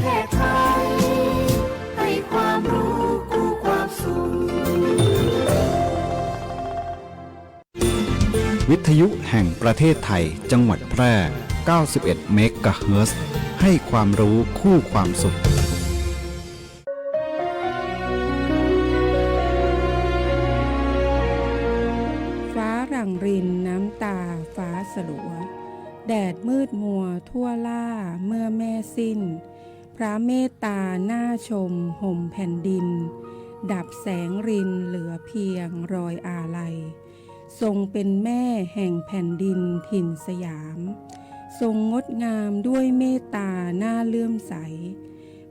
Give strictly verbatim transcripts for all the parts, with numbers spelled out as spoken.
แพทย์ไทย ให้ความรู้คู่ความสุข วิทยุแห่งประเทศไทย จังหวัดแพร่ เก้าสิบเอ็ดเมกะเฮิรตซ์ ให้ความรู้คู่ความสุข ฟ้าหลั่งรินน้ำตาฟ้าสลัว แดดมืดมัวทั่วล่าเมื่อแม่สิ้น พระเมตตาน่าชมห่มแผ่นดิน ดับแสงรินเหลือเพียงรอยอาลัย ทรงเป็นแม่แห่งแผ่นดินถิ่นสยาม ทรงงดงามด้วยเมตตาน่าเลื่อมใส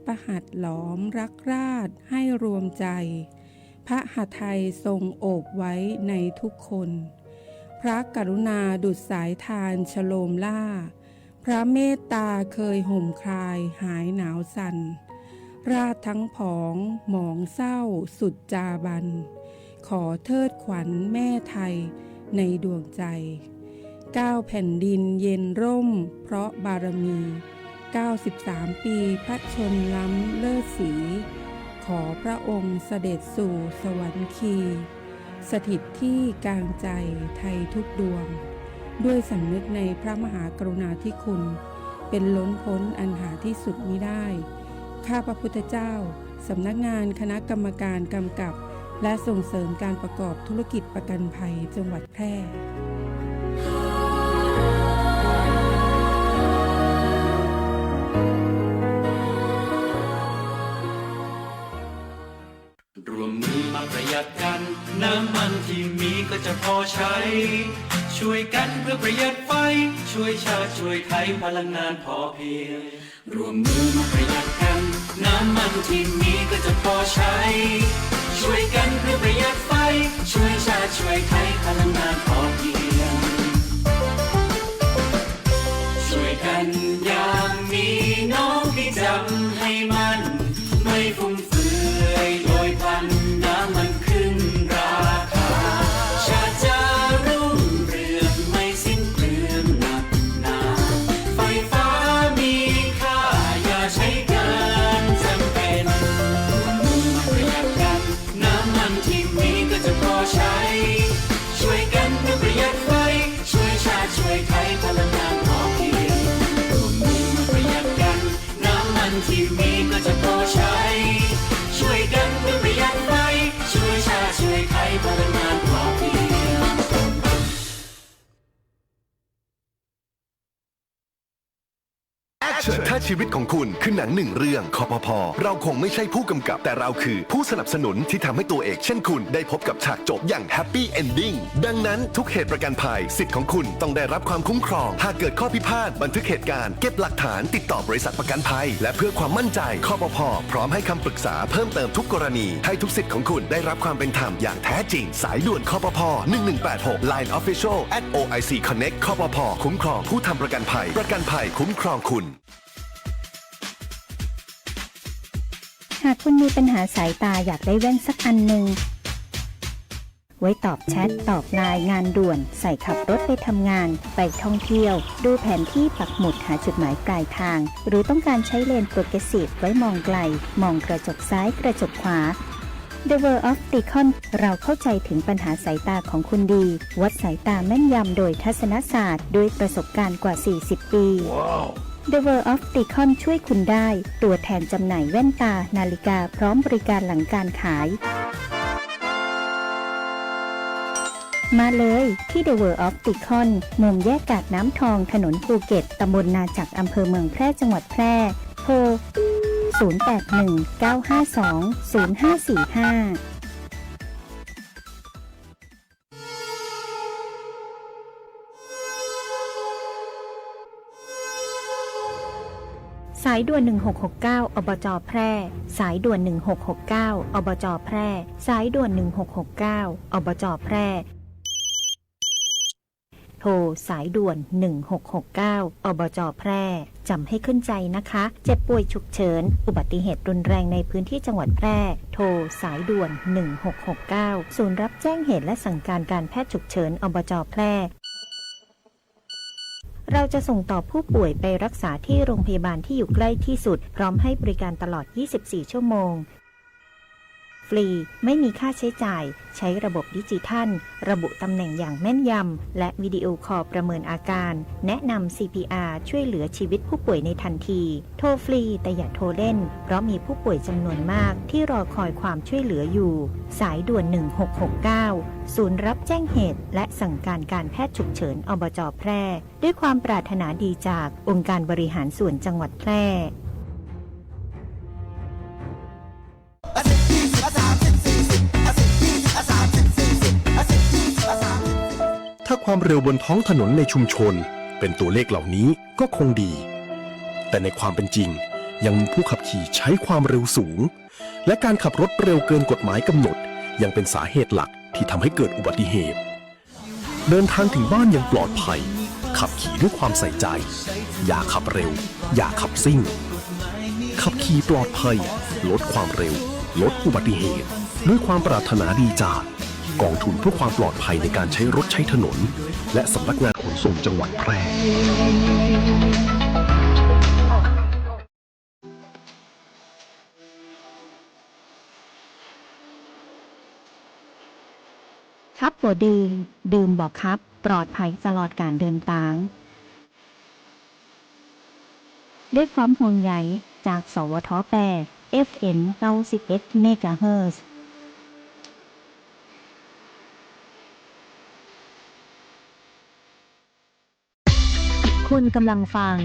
พระหัตถ์หลอมรักราษฎร์ให้รวมใจ พระหทัยทรงโอบไว้ในทุกคน พระกรุณาดุจสายทานชโลมล่า พระเมตตาเคยห่มคลายหายหนาวสั่น ราษฎร์ทั้งผองหมองเศร้าสุดจาบัน ขอเทิดขวัญแม่ไทยในดวงใจ เก้าแผ่นดินเย็นร่มเพราะบารมี เก้าสิบสามปีพระชนม์ล้ำเลิศศรี ขอพระองค์เสด็จสู่สวรรคี สถิตที่กลางใจไทยทุกดวง ด้วยสำนึกในพระมหากรุณาธิคุณ เป็นล้นพ้นอันหาที่สุดมิได้ ข้าพระพุทธเจ้า สำนักงานคณะกรรมการกำกับ และส่งเสริมการประกอบธุรกิจประกันภัยจังหวัดแพร่ ร่วมมือมาประหยัดกัน น้ำมันที่มีก็จะพอใช้ ช่วยกันเพื่อประหยัดไฟ ช่วยชาติช่วยไทย พลังงานพอเพียง ร่วมมือมาประหยัดกัน น้ำมันที่มีก็จะพอใช้ ช่วยกันเพื่อประหยัดไฟ ช่วยชาติช่วยไทย พลังงานพอเพียง ช่วยกันอย่างมีน้องพี่จำให้มั่น ไม่ฟุ่มเฟือยโดยพลัน น้ำมันขึ้นราคา ชาติจะรุ่งเรืองไม่สิ้นเปลืองหนักหนา ไฟฟ้ามีค่าอย่าใช้เกินจำเป็น ร่วมมือมาประหยัดกัน น้ำมันที่มีก็จะพอใช้ ช่วยกันเพื่อประหยัดไฟ ช่วยชาติช่วยไทย พลังงานพอเพียง ร่วมมือมาประหยัดกัน น้ำมันที่มีก็จะพอใช้ ช่วยกันเพื่อประหยัดไฟ ช่วยชาติช่วยไทย พลังงานพอเพียง Action ถ้าชีวิตของคุณคือหนังหนึ่งเรื่อง คปภ. เราคงไม่ใช่ผู้กำกับ แต่เราคือผู้สนับสนุนที่ทำให้ตัวเอกเช่นคุณได้พบกับฉากจบอย่าง Happy Ending ดังนั้นทุกเหตุประกันภัย สิทธิ์ของคุณต้องได้รับความคุ้มครอง หากเกิดข้อพิพาท บันทึกเหตุการณ์ เก็บหลักฐาน ติดต่อบริษัทประกันภัย และเพื่อความมั่นใจ คปภ. พร้อมให้คำปรึกษาเพิ่มเติมทุกกรณี ให้ทุกสิทธิ์ของคุณได้รับความเป็นธรรมอย่างแท้จริง สายด่วน คปภ. หนึ่งหนึ่งแปดหก Line Official at OIC Connect คปภ. คุ้มครองผู้ทำประกันภัย ประกันภัยคุ้มครองคุณ หากคุณมีปัญหาสายตา อยากได้แว่นสักอันหนึ่ง ไว้ตอบแชท ตอบไลน์ งานด่วน ใส่ขับรถไปทำงาน ไปท่องเที่ยว ดูแผนที่ปักหมุดหาจุดหมายปลายทาง หรือต้องการใช้เลนส์ Progressive ไว้มองไกล มองกระจกซ้าย กระจกขวา The World of Ticon เราเข้าใจถึงปัญหาสายตาของคุณดี วัดสายตาแม่นยำโดยทัศนศาสตร์ ด้วยประสบการณ์กว่า สี่สิบ ปี The World of Ticon ช่วยคุณได้ ตัวแทนจำหน่ายแว่นตา นาฬิกา พร้อมบริการหลังการขาย มาเลยที่ The World of Ticon มุมแยกกาดน้ำทอง ถนนภูเก็ต ตำบลนาจัก อำเภอเมืองแพร่ จังหวัดแพร่ โทร ศูนย์แปดหนึ่ง เก้าห้าสอง ศูนย์ห้าสี่ห้า สายด่วน หนึ่งหกหกเก้า อบจ. แพร่ สายด่วน หนึ่งหกหกเก้า อบจ. แพร่ สายด่วน หนึ่งหกหกเก้า อบจ. แพร่ โทรสายด่วน หนึ่งหกหกเก้า อบจ. แพร่ จำให้ขึ้นใจนะคะ เจ็บป่วยฉุกเฉิน อุบัติเหตุรุนแรงในพื้นที่จังหวัดแพร่ โทรสายด่วน หนึ่งหกหกเก้า ศูนย์รับแจ้งเหตุและสั่งการการแพทย์ฉุกเฉิน อบจ. แพร่ เราจะส่งต่อผู้ป่วยไปรักษาที่โรงพยาบาลที่อยู่ใกล้ที่สุด พร้อมให้บริการตลอด ยี่สิบสี่ ชั่วโมง ฟรี ไม่มีค่าใช้จ่าย ใช้ระบบดิจิทัล ระบุตำแหน่งอย่างแม่นยำ และวิดีโอคอลประเมินอาการ แนะนำ ซีพีอาร์ ช่วยเหลือชีวิตผู้ป่วยในทันที โทรฟรี แต่อย่าโทรเล่น เพราะมีผู้ป่วยจำนวนมากที่รอคอยความช่วยเหลืออยู่ สายด่วน หนึ่งหกหกเก้า ศูนย์รับแจ้งเหตุ และสั่งการการแพทย์ฉุกเฉิน อบจ. แพร่ ด้วยความปรารถนาดีจากองค์การบริหารส่วนจังหวัดแพร่ ถ้าความเร็วบนท้องถนนในชุมชนเป็นตัวเลขเหล่านี้ก็คงดี แต่ในความเป็นจริงยังมีผู้ขับขี่ใช้ความเร็วสูง และการขับรถเร็วเกินกฎหมายกำหนดยังเป็นสาเหตุหลักที่ทำให้เกิดอุบัติเหตุ เดินทางถึงบ้านอย่างปลอดภัย ขับขี่ด้วยความใส่ใจ อย่าขับเร็ว อย่าขับซิ่ง ขับขี่ปลอดภัย ลดความเร็ว ลดอุบัติเหตุ ด้วยความปรารถนาดีจากกองทุนเพื่อความปลอดภัยในการใช้รถใช้ถนน และสำนักงานขนส่งจังหวัดแพร่ ขับบ่ดื่ม ดื่มบ่ขับ ปลอดภัยตลอดการเดินตาง ด้วยความห่วงใยจาก สวท. แปด เอฟเอ็ม เก้าสิบเอ็ด เมกะเฮิรตซ์ คุณกำลังฟัง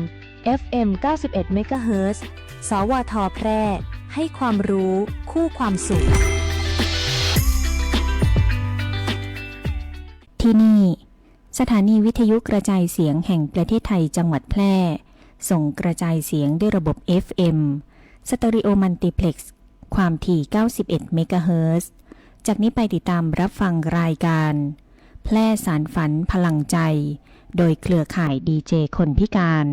เอฟเอ็ม เก้าสิบเอ็ด เมกะเฮิรตซ์ สวท. แพร่ ให้ความรู้คู่ความสุข ที่นี่ สถานีวิทยุกระจายเสียงแห่งประเทศไทยจังหวัดแพร่ ส่งกระจายเสียงด้วยระบบ เอฟเอ็ม สเตอริโอมัลติเพล็กซ์ ความถี่ เก้าสิบเอ็ด เมกะเฮิรตซ์ จากนี้ไปติดตามรับฟังรายการ แพร่สานฝันพลังใจ โดยเครือข่ายดีเจคนพิการ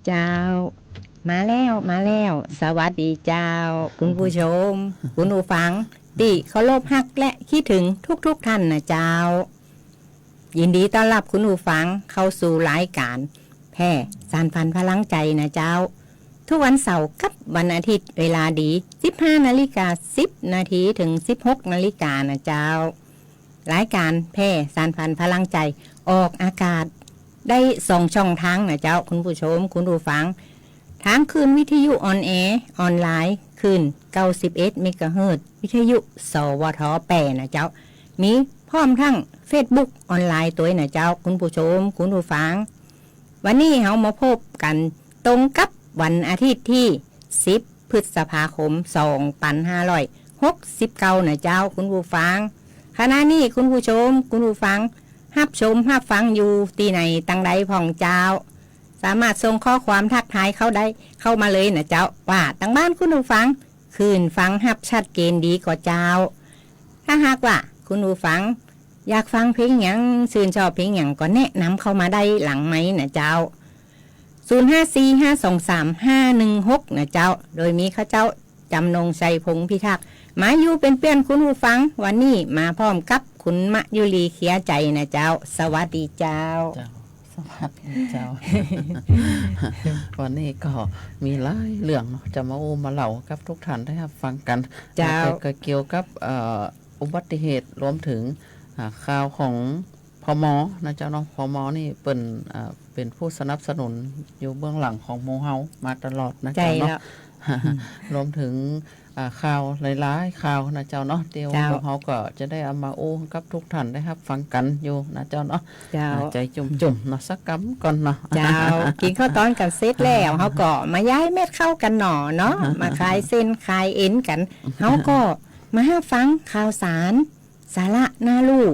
เจ้า มาแล้ว มาแล้ว สวัสดีเจ้า คุณผู้ชม คุณผู้ฟัง ตี้เคารพฮักและคิดถึงทุกๆ ท่านนะเจ้า ยินดีต้อนรับคุณผู้ฟังเข้าสู่รายการ แพร่สานฝันพลังใจนะเจ้า ทุกวันเสาร์กับวันอาทิตย์เวลาดี สิบห้านาฬิกาสิบนาที ถึง สิบหกนาฬิกานะเจ้า รายการแพร่สานฝันพลังใจออกอากาศได้สองช่องทางนะเจ้า คุณผู้ชม คุณผู้ฟัง ทางคลื่นวิทยุออนแอร์ออนไลน์คลื่น เก้าสิบเอ็ด เมกะเฮิรตซ์ วิทยุ สวท. แปด นะเจ้า มีพร้อมทั้งเฟซบุ๊กออนไลน์ตวยนะเจ้า คุณผู้ชม คุณผู้ฟัง วันนี้เฮามาพบกันตรงกับวันอาทิตย์ที่ สิบ พฤษภาคม สองพันห้าร้อยหกสิบเก้า นะเจ้า คุณผู้ฟัง ขณะนี้คุณผู้ชม คุณผู้ฟัง ฮับชมฮับฟังอยู่ตี้ไหนตังใดพ่องเจ้า สามารถส่งข้อความทักทายเข้าได้ เข้ามาเลยนะเจ้า ว่าตังบ้านคุณผู้ฟัง คลื่นฟังฮับชัดเจนดีก่อเจ้า ถ้าหากว่าคุณผู้ฟังอยากฟังเพลงหยัง ชื่นชอบเพลงหยังก็แนะนำเข้ามาได้หลังไมค์นะเจ้า ศูนย์ห้าสี่ห้าสองสามห้าหนึ่งหก นะเจ้า โดยมีข้าเจ้า จำนงชัยพงษ์พิทักษ์ มาอยู่เป็นเปื้อนคุณผู้ฟัง วันนี้มาพร้อมกับคุณมะยุรีเคลียร์ใจนะเจ้า สวัสดีเจ้า เจ้า สวัสดีเจ้า วันนี้ก็มีหลายเรื่องเนาะ จะมาอู้มาเล่ากับทุกท่านได้ฮับฟังกัน เจ้า แล้วก็เกี่ยวกับ เอ่อ อุบัติเหตุ รวมถึง อ่า ข่าวของ ผม. นะเจ้าเนาะ ผม. นี่เปิ้น อ่า เป็นผู้สนับสนุนอยู่เบื้องหลังของหมู่เฮามาตลอดนะเจ้าเนาะ ใจ้แล้ว รวมถึง อ่า ข่าวหลายๆ ข่าวนะเจ้าเนาะ เดี๋ยว เจ้า พวกเฮาก็จะได้เอามาอู้กับทุกท่านได้ฮับฟังกั๋นอยู่นะเจ้าเนาะ เจ้า อ่า ใจ๋จุ่มๆ เนาะ สักกำก่อนเนาะ เจ้า กิ๋นข้าวต๋อนกั๋นเสร็จแล้ว เฮาก็มาย้ายเม็ดข้าวกั๋นหน่อเนาะ มาคลายเส้นคลายเอ็นกั๋น เฮาก็มาฮับฟังข่าวสาร สาระน่าฮู้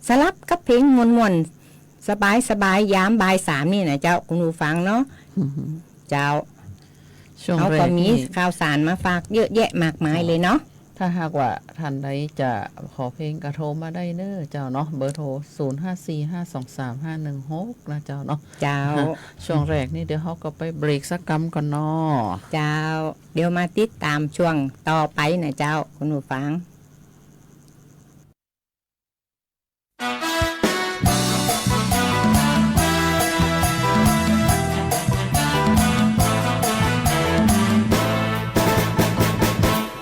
สลับกับเพลงม่วนๆ สบายๆ ยามบ่ายสามนี่นะเจ้า คุณผู้ฟังเนาะ เจ้า ช่วงแรกนี่ เฮาก็มีข่าวสารมาฝากเยอะแยะมากมายเลยเนาะ ถ้าหากว่าท่านใดจะขอเพลงก็โทรมาได้เน้อเจ้าเนาะ เบอร์โทร ศูนย์ห้าสี่ห้าสองสามห้าหนึ่งหก นะเจ้าเนาะ เจ้า ช่วงแรกนี่เดี๋ยวเฮาก็ไปเบรกสักกำก่อนเนาะ เจ้า เดี๋ยวมาติดต๋ามช่วงต่อไปนะเจ้า คุณผู้ฟัง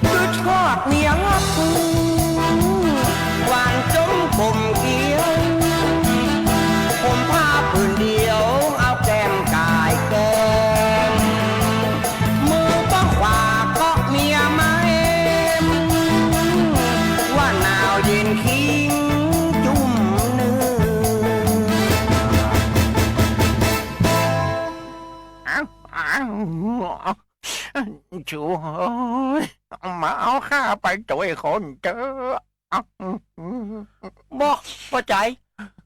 กึ๊ดฮอดเมียฮัก หวานจมขมเคี้ยว ห่มผ้าผืนเดียว เอาแก้มก๋ายแก้ม มือป้องขวาเกาะเมียมาแอม ว่าหนาวเย็นคิงจุ่มนึ่ง อ้าว อ้าว ช่วย มาเอาข้าไปตวยคนเต๊อะ บ่ ป้อใจ๋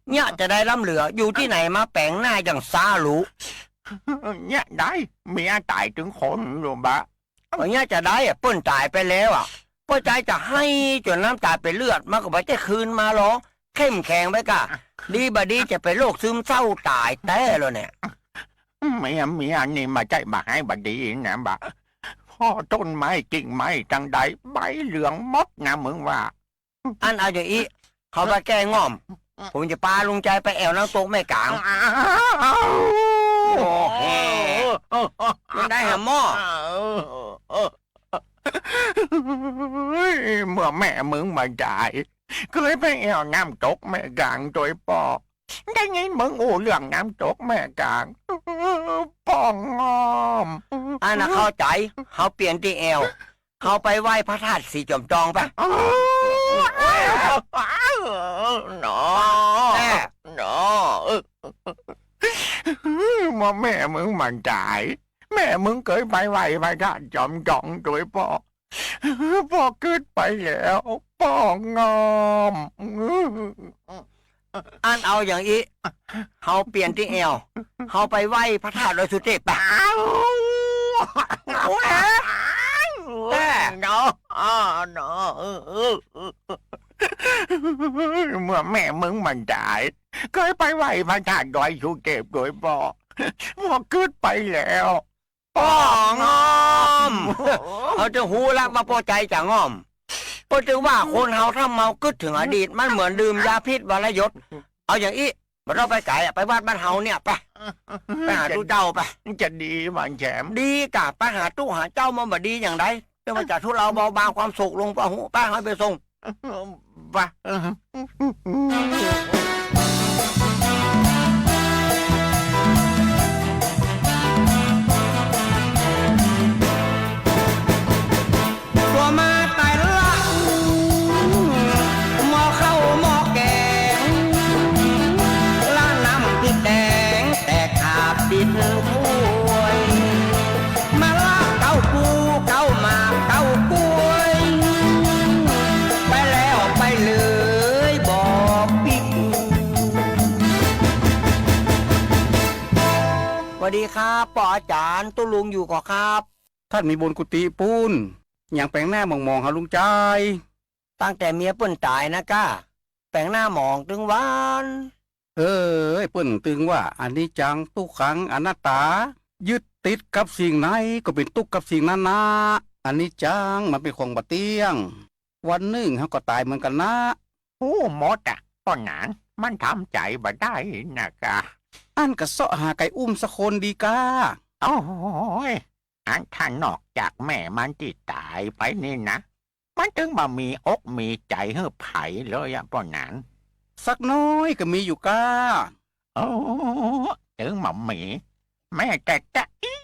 เยียะจาใดล้ำเหลือ อยู่ตี้ไหนมาแป๋งหน้าอย่างซ้าหรู เยียะได้ เมียต๋ายตึงคนลูกบ่า เยียะจาใดอะ เปิ้นต๋ายไปแล้วอะ ป้อใจ๋จะไห้จ๋นน้ำต๋าเป๋นเลือด มันก็บ่ใจ้คืนมาหรอก เข้มแข็งไว้ก่า ดีบ่ดีจะเป๋นโรคซึมเศร้าต๋ายแต๊แล้วเนี่ย เมีย เมียนี่บ่ใจ้บ่าไห้บ่ดีนะบ่า เพราะต้นไม้กิ่งไม้ตังใดใบเหลืองหมดนะมึงว่า อั้นเอาอย่างอี้ เฮาไปแก้ง่อม ผมจะปาลุงใจ๋ไปแอ่วน้ำตกแม่ก๋าง อ้าว โอ้แฮ่ มันได้หาหม้อ เมื่อแม่มึงบ่ต๋าย เกยไปแอ่วน้ำตกแม่ก๋างตวยป้อ ได้ยินมึงอู้เรื่องน้ำตกแม่ก๋าง ป้องอ้อม อั้นน่ะเข้าใจ๋ เฮาเปลี่ยนตี้แอ่ว เฮาไปไหว้พระธาตุสีจอมจองไป เนาะ แม่ เนาะ เมื่อแม่มึงบ่ต๋าย แม่มึงเกยไปไหว้พระธาตุจอมจองตวยป้อ ป้อกึ๊ดไปแล้ว ป้องอ้อม อั้นเอาอย่างอี้ เฮาเปลี่ยนตี้แอ่ว เฮาไปไหว้พระธาตุดอยสุเทพไป อ้าว โอ้ย แม่ เนาะ อ้อ เนาะ เมื่อแม่มึงบ่ต๋าย เกยไปไหว้พระธาตุดอยสุเทพตวยป้อ ป้อกึ๊ดไปแล้ว ป้องอ้อม เฮาจะฮู้ละว่าป้อใจ๋จะง่อม ป้อจึงว่าคนเฮาถ้าเมากึ๊ดเถิงอดีต มันเหมือนดื่มยาพิษวรยศ เอาอย่างอี้ บ่ต้องไปไก๋อะ ไปวัดบ้านเฮาเนี่ยไป ไปหาตุ๊เจ้าไป จะดีบ่าแชม ดีก่า ไปหาตุ๊หาเจ้ามันบ่ดีอย่างใด เดี๋ยวมันจะทุเลาเบาบางความสุขลง ป้อฮู้ ไป เฮาไปส่ง ไป ตัวมาต๋ายละ หม้อข้าวหม้อแกง ละน้ำพริกแดง แต่ขาดติดถ้วย มาละเก๊าปู เก๊าหมาก เก๊ากล้วย ไปแล้วไปเลยบ่ปิ๊ก หวัดดีครับ ป้ออาจ๋ารย์ ตุ๊ลุงอยู่ก่อครับ ท่านมีบุญกุฏิปู้น หยังแป๋งหน้าหมองๆ หาลุงใจ๋ ตั้งแต่เมียเปิ้นต๋ายนะก้า แป๋งหน้าหมองตึงวัน เอ้ย เปิ้นตึงว่า อนิจจัง ทุกขัง อนัตตา ยึดติดกับสิ่งใดก็เป๋นตุ๊กข์กับสิ่งนั้นนะ อนิจจัง มันเป๋นของบ่เตี้ยง วันนึ่งเฮาก็ต๋ายเหมือนกั๋นนะ ฮู้หมดอะ ป้อหนาน มันทำใจ๋บ่ได้นะก้า อั้นก็เซาะหาใผอุ้มสักคนดีก้า โอ้ย อันถ้านอกจากแม่มันตี้ต๋ายไปนี่นะ มันตึงบ่มีอกมีใจ๋หื้อใผเลยอะป้อหนาน สักน้อยก็มีอยู่ก้า โอ้ ตึงบ่มี แม้แต่จะอี้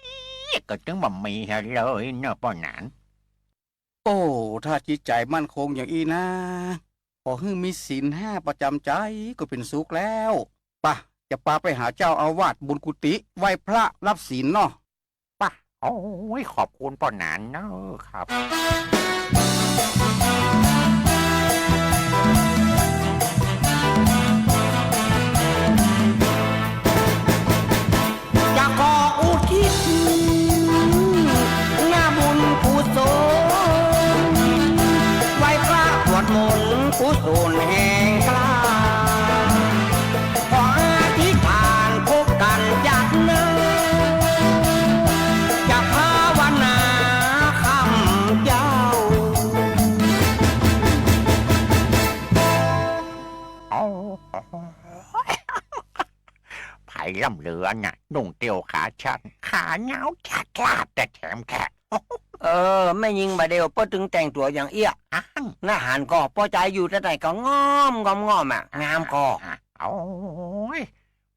ก็ตึงบ่มีหื้อเลยเนาะป้อหนาน โอ้ ถ้าจิตใจ๋มั่นคงอย่างอี้นา ขอหื้อมีศีลห้าประจ๋ำใจ๋ก็เป๋นสุขแล้ว ปะ จะปาไปหาเจ้าอาวาสบนกุฏิ ไหว้พระรับศีลเนาะ ปะ โอ้ย ขอบคุณป้อหนานเน่อครับ จะขออุทิศนาบุญกุศล ไหว้พระสวดมนต์กุศลแห่งกล้า ขออธิษฐานพบกั๋นชาติหน้า จะภาวนาคำเจ้า โอ้ ไผล่ำเหลือน่ะ นุ่งเตียวขาสั้น ขายาวจาดจาด แต่แถมแค่ เออ แม่ญิงบ่าเดี่ยวเปิ้นตึงแต่งตั๋วอย่างเอี้ย อั้น หน้าหันก่อ ป้อใจ๋อยู่แต่ไหนก็ง่อมง่อมง่อมอะ งามก่อ อ่ะ โอ้ย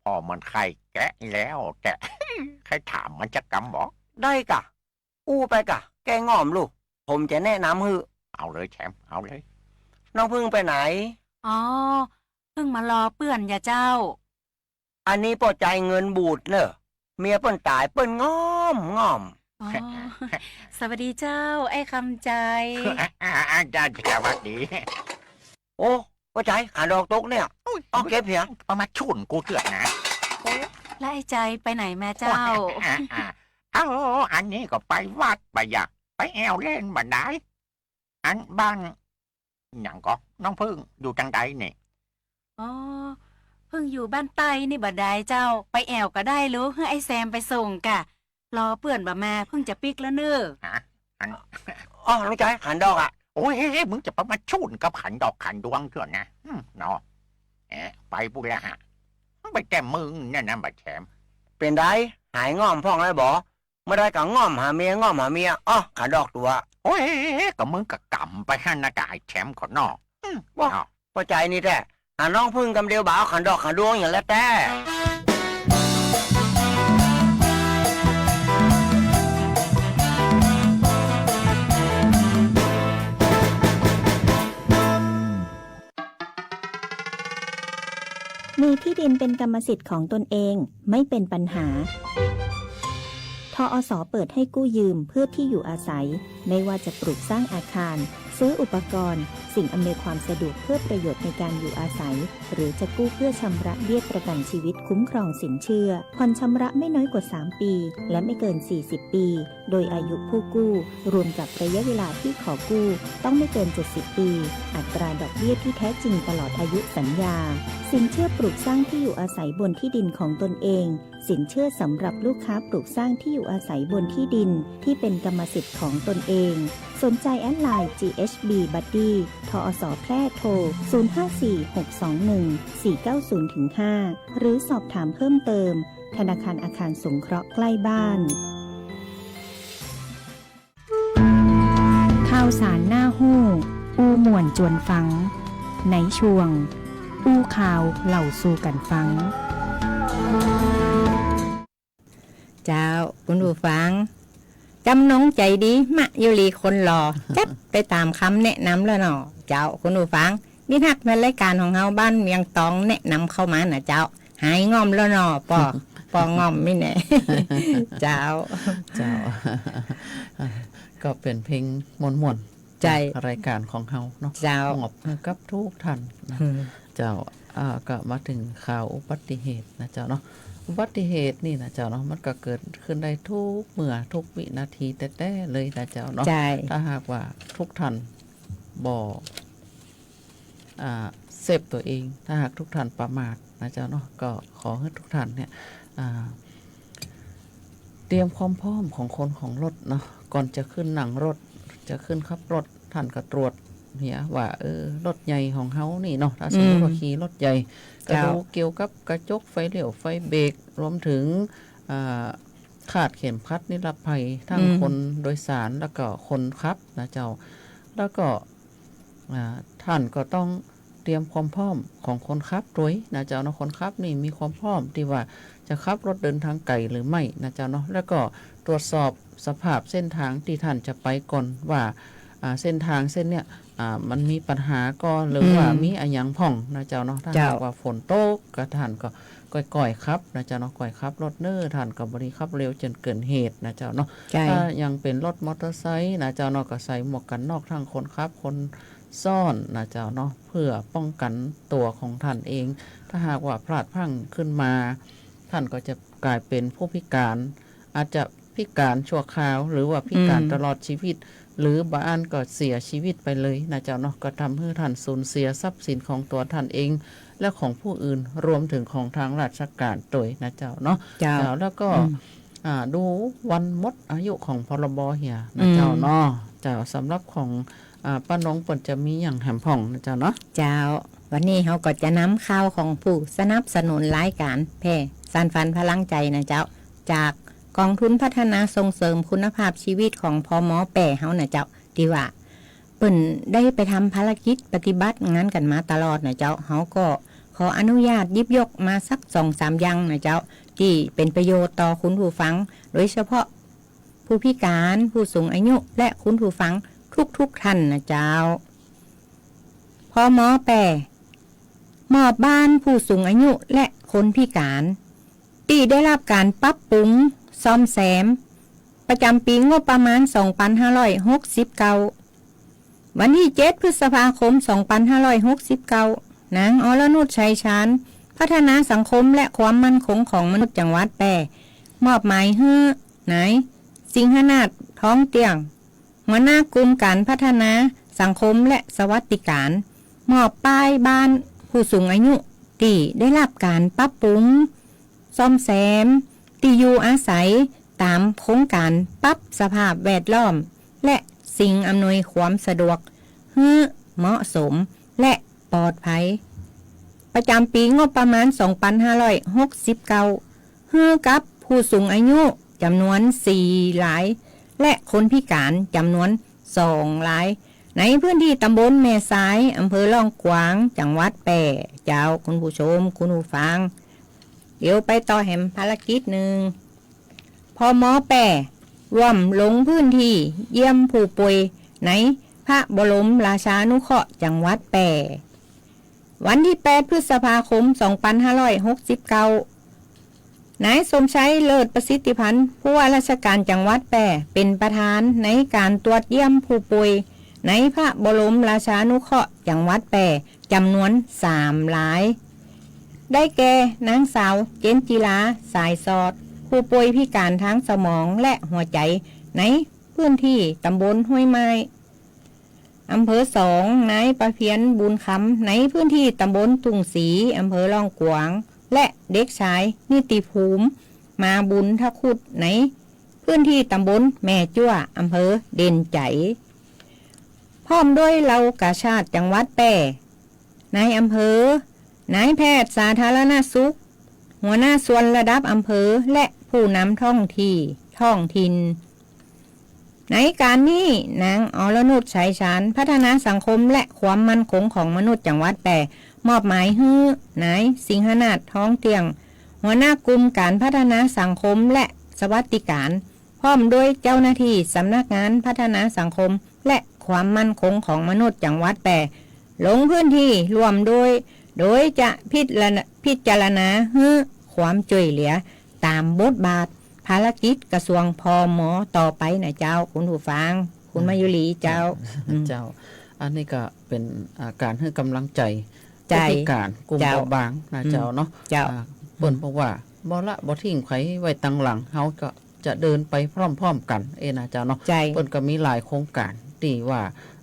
ป้อมันใค่แกะแล้วแต่ ใค่ถามมันจักกำบ่ ได้ก่ะ อู้ไปก่ะ แก้ง่อมลูก ผมจะแนะนำหื้อ เอาเลยแถม เอาเลย น้องผึ้งไปไหน อ๋อ ผึ้งมารอเปื้อนอย่าเจ้า อันนี้ป้อใจ๋เงินบูดเน่อ เมียเปิ้นต๋ายเปิ้นง่อมง่อม อ๋อ สวัสดีเจ้า ไอ้คำใจ๋ อ่า อ่า จ้า สวัสดี โอ้ ป้อใจ๋ ขันดอกตกเนี่ย อุ๊ย เอาเก็บเหีย เอามาชุ่นกูเจื้อนะ โอ้ แล้วไอ้ใจ๋ไปไหนมาเจ้า อ่า อ่า เอา อันนี้ก็ไปวัดบ่ายะ ไปแอ่วเล่นบ่าดาย อันบ้านหยังก่อ น้องผึ้งอยู่จังใดนี่ อ๋อ ผึ้งอยู่บ้านใต้นี่บ่าดายเจ้า ไปแอ่วก็ได้ลูก หื้อไอ้แซมไปส่งก่ะ รอเปื้อนบ่ามา ผึ้งจะปิ๊กแล้วเน่อ ฮะ อัน อ๋อ ลุงใจ๋ ขันดอกอะ โอ้ย มึงจะไปมาชุ่นกับขันดอกขันดวงเจื้อนะ อืม เนาะ เอ๊ะ ไปปู้นแล้วฮะ ไปแต่มึงเนี่ยนะบ่าแถม เป๋นใด หายง่อมพ่องแล้วบ่ เมื่อใดก็ง่อมหาเมีย ง่อมหาเมีย อ้อ ขันดอกตั๋ว โอ้ย ก็มึงก็กำไปหั้นนะ ก็ไอ้แถมเขาเนาะ อืม บ่ เนาะ ป้อใจ๋นี่แต๊ หาน้องผึ้งกำเดียวบ่าเอาขันดอกขันดวงอย่างแล้วแต๊ มีที่ดินเป็นกรรมสิทธิ์ของตนเองไม่เป็นปัญหา ทอส เปิดให้กู้ยืมเพื่อที่อยู่อาศัย ไม่ว่าจะปลูกสร้างอาคาร ซื้ออุปกรณ์ สิ่งอำนวยความสะดวกเพื่อประโยชน์ในการอยู่อาศัย หรือจะกู้เพื่อชำระเบี้ยประกันชีวิตคุ้มครองสินเชื่อ ผ่อนชำระไม่น้อยกว่าสามปี และไม่เกินสี่สิบปี โดยอายุผู้กู้ รวมกับระยะเวลาที่ขอกู้ ต้องไม่เกินเจ็ดสิบปี อัตราดอกเบี้ยที่แท้จริงตลอดอายุสัญญา สินเชื่อปลูกสร้างที่อยู่อาศัยบนที่ดินของตนเอง สินเชื่อสำหรับลูกค้าปลูกสร้างที่อยู่อาศัยบนที่ดินที่เป็นกรรมสิทธิ์ของตนเอง สนใจแอดไลน์ จีเอชบีบัดดี้ ทอส แพร่ โทร ศูนย์ห้าสี่ หกสองหนึ่ง สี่เก้าศูนย์ ห้า หรือสอบถามเพิ่มเติม ธนาคารอาคารสงเคราะห์ใกล้บ้าน ข่าวสารน่าฮู้ อู้ม่วนจวนฟัง ในช่วง อู้ข่าวเล่าสู่กั๋นฟัง เจ้า คุณผู้ฟัง จำนงใจ๋ดี มะยุรีคนหล่อ จัดไปต๋ามกำแนะนำแล้วเนาะ เจ้า คุณผู้ฟัง มิตรฮักแฟนรายก๋านของเฮา บ้านเวียงตอง แนะนำเข้ามาน่ะเจ้า หายง่อมแล้วเนาะ ป้อ ป้อง่อมมิแน่ เจ้า เจ้า ก็เป๋นเพลงม่วนๆ ใจ้ จากรายก๋านของเฮาเนาะ เจ้า มอบหื้อกับกู้ท่านนะ อืม เจ้า อ่า ก็มาเถิงข่าวอุบัติเหตุนะเจ้าเนาะ อุบัติเหตุนี่นะเจ้าเนาะ มันก็เกิดขึ้นได้กู้เมื่อกู้วินาทีแต๊ๆ เลยนะเจ้าเนาะ ใจ้ ถ้าหากว่ากู้ท่านบ่ อ่า เซฟตั๋วเอง ถ้าหากกู้ท่านประมาทนะเจ้าเนาะ ก็ขอหื้อกู้ท่านเนี่ย อ่า เตรียมความพร้อมของคนของรถเนาะ ก่อนจะขึ้นนั่งรถ จะขึ้นขับรถ ท่านก็ตรวจเหียว่า เออ รถใหญ่ของเฮานี่เนาะ ถ้าสมมุติว่า อืม ขี่รถใหญ่ ก็ เจ้า ดูเกี่ยวกับกระจก ไฟเลี้ยว ไฟเบรก รวมถึง อ่า คาดเข็มขัดนิรภัย ทั้ง อืม คนโดยสาร แล้วก็คนขับนะเจ้า แล้วก็ อ่า ท่านก็ต้องเตรียมความพร้อมของคนขับตวยนะเจ้าเนาะ คนขับนี่มีความพร้อมตี้ว่าจะขับรถเดินทางไก๋หรือไม่นะเจ้าเนาะ แล้วก็ตรวจสอบสภาพเส้นทางตี้ท่านจะไปก่อนว่า อ่า เส้นตางเส้นเนี่ย อ่า มันมีปัญหาก่อ หรือว่า อืม มีอะหยังพ่องนะเจ้าเนาะ ถ้า เจ้า หากว่าฝนตกก็ท่านก็ก่อยๆ ขับนะเจ้าเนาะ ก่อยขับรถเน้อ ท่านก็บ่ดีขับเร็วจ๋นเกินเหตุนะเจ้าเนาะ เจ้า ถ้ายังเป๋นรถมอเตอร์ไซค์นะเจ้าเนาะ ก็ใส่หมวกกั๋นน็อกทั้งคนขับคนซ้อนนะเจ้าเนาะ เพื่อป้องกั๋นตั๋วของท่านเอง ถ้าหากว่าพลาดพลั้งขึ้นมา ท่านก็จะก๋ายเป๋นผู้พิก๋าน อาจจะพิก๋านชั่วคราว หรือว่าพิก๋าน อืม ตลอดชีวิต หรือบางอันก็เสียชีวิตไปเลยนะเจ้าเนาะ ก็ทำหื้อท่านสูญเสียทรัพย์สินของตั๋วท่านเอง และของผู้อื่น รวมเถิงของตางราชก๋านตวยนะเจ้าเนาะ เจ้า เจ้า แล้วก็ อืม อ่า ดูวันหมดอายุของ พรบ เหียนะเจ้าเนาะ อืม เจ้า สำหรับของ อ่า ป้านงเปิ้นจะมีหยังแหมพ่องนะเจ้าเนาะ เจ้า วันนี้เฮาก็จะนำข่าวของผู้สนับสนุนรายก๋านแผ่สานฝันพลังใจ๋นะเจ้า จากก๋องทุนพัฒนาส่งเสริมคุณภาพชีวิตของ พม. แป้เฮานะเจ้า ตี้ว่าเปิ้นได้ไปทำภารกิจปฏิบัติงานกั๋นมาตลอดนะเจ้า เฮาก็ขออนุญาตหยิบยกมาสักสองสามอย่างนะเจ้า ตี้เป๋นประโยชน์ต่อคุณผู้ฟัง โดยเฉพาะผู้พิก๋าน ผู้สูงอายุ และคุณผู้ฟังทุกๆ ท่านนะเจ้า พม. แป้ มอบบ้านผู้สูงอายุและคนพิก๋าน ตี้ได้ฮับก๋านปรับปรุงซ่อมแซม ประจ๋ำปี๋งบประมาณ สองปันห้าร้อยหกสิบเก้า วันตี้เจ็ดพฤษภาคม สองปันห้าร้อยหกสิบเก้า นางอรนุช ชัยชาญ พัฒนาสังคมและความมั่นคงของมนุษย์จังหวัดแป้ มอบหมายหื้อ นาย สิงหนาถ ทองเตี้ยง หัวหน้ากลุ่มก๋านพัฒนาสังคมและสวัสดิก๋าน มอบป้ายบ้านผู้สูงอายุตี้ได้ฮับก๋านปรับปรุงซ่อมแซมตี้อยู่อาศัยต๋ามโครงก๋านปรับสภาพแวดล้อม และสิ่งอำนวยความสะดวกหื้อเหมาะสมและปลอดภัย ประจ๋ำปี๋งบประมาณ สองปันห้าร้อยหกสิบเก้า หื้อกับผู้สูงอายุจ๋ำนวนสี่ราย และคนพิก๋านจ๋ำนวนสองราย ในพื้นตี้ต๋ำบลแม่สาย อำเภอล่องก๋วาง จังหวัดแป้ เจ้า คุณผู้ชม คุณผู้ฟัง เดี๋ยวไปต่อแหมภารกิจนึ่ง พม. แป้ ร่วมลงพื้นตี้เยี่ยมผู้ป่วยในพระบรมราชานุเคราะห์จังหวัดแป้ วันตี้แปดพฤษภาคม สองปันห้าร้อยหกสิบเก้า นายสมชัย เลิศประสิทธิพันธ์ ผู้ว่าราชก๋านจังหวัดแป้ เป๋นประธานในก๋านตรวจเยี่ยมผู้ป่วยในพระบรมราชานุเคราะห์จังหวัดแป้จ๋ำนวนสามราย ได้แก่ นางสาว เจนจิลา สายสอด ผู้ป่วยพิก๋านตางสมองและหัวใจ๋ ในพื้นตี้ต๋ำบลห้วยไม้ อำเภอสอง นายประเพียร บุญคำ ในพื้นตี้ต๋ำบลทุ่งศรี อำเภอล่องก๋วาง และเด็กชาย นิติภูมิ มาบุญทะคุด ในพื้นตี้ต๋ำบลแม่จั่ว อำเภอเด่นชัย พร้อมด้วยเหล่ากาชาดจังหวัดแป้ นายอำเภอ นายแพทย์สาธารณสุข หัวหน้าส่วนระดับอำเภอ และผู้นำท้องที่ ท้องถิ่น ในก๋านนี้ นางอรนุช ชัยชาญ พัฒนาสังคมและความมั่นคงของมนุษย์จังหวัดแป้ มอบหมายหื้อ นาย สิงหนาถ ทองเตี้ยง หัวหน้ากลุ่มก๋านพัฒนาสังคมและสวัสดิก๋าน พร้อมด้วยเจ้าหน้าตี้สำนักงานพัฒนาสังคมและความมั่นคงของมนุษย์จังหวัดแป้ ลงพื้นตี้ร่วมด้วย โดยจะพิจารณา พิจารณาหื้อความจ้วยเหลือต๋ามบทบาทภารกิจกระทรวง พม. ต่อไปนะเจ้า คุณผู้ฟัง คุณมายุรีเจ้า เจ้า อืม เจ้า อันนี้ก็เป๋น อ่า ก๋านหื้อกำลังใจ๋ ใจ๋ ผู้พิก๋านกลุ่ม เจ้า เบาบางนะเจ้าเนาะ เจ้า อ่า เปิ้นบอกว่า บ่ละบ่ทิ้งใผไว้ตังหลัง เฮาก็จะเดินไปพร้อมๆ กั๋น เอ้ยนะเจ้าเนาะ ใจ๋ เปิ้นก็มีหลายโครงก๋านตี้ว่า